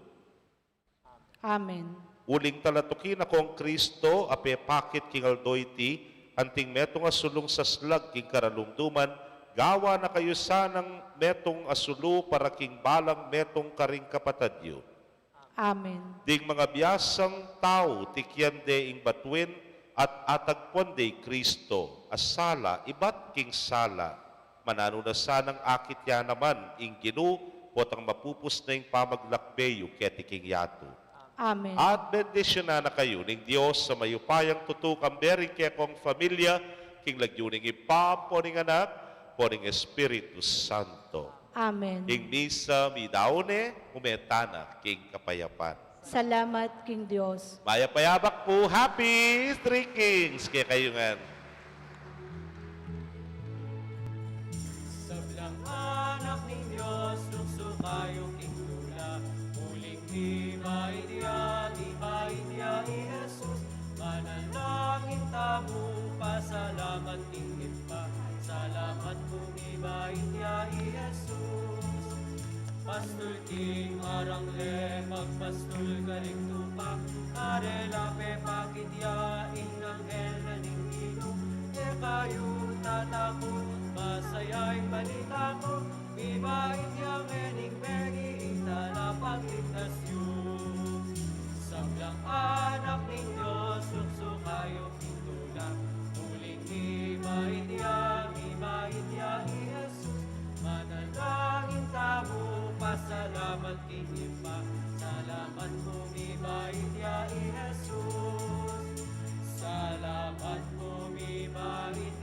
Amen. Uling talatuki na kong Kristo, a pepakit king aldo iti, anting metung a sulung saslag king karalumduman, gawa na kayu sanang metung a sulu para king balang metung karing kapatad yu. Amen. Ding mangabiasang tau, tikian de ing batuin, at atagpuan de i Kristo, a sala ibat king sala. Mananu na sanang akit ya naman ing Ginu, potang mapupus na ing pamaglakbe yu keti king yatu. Amen. At bendisyunan na kayu ning Dios a mayupayang tutu, kambe ring kekong familia, king lagyu ning Ibpa, ampo ning Anak, ampo ning Espiritu Santo. Amen. Ing misa meyari ne, ume tana king kapayapan. Salamat king Dios. Mayap a abak pu, happy Three Kings kekayu ngan. Sablang anak ning Dios, luksu kayu king tula, uling mibait ya, mibait ya i Jesus. Manalangin tamu, pasalamat king Ibpa, salamat pu mibait ya i Jesus. Pastul king arangle, magpastul karing tupa, karela pepakit ya ing anghel na ning Ginu. E kayu tatakut, masaya ing balita ku, mibait ya ngening bengi ing talapagligtas yu. Sablang anak ning Dios, luksu kayu king tula, uling mibait ya, mibait ya i Jesus. Manalangin tamu, pasalamat king Ibpa, salamat pu mibait ya i Jesus. Salamat pu mibait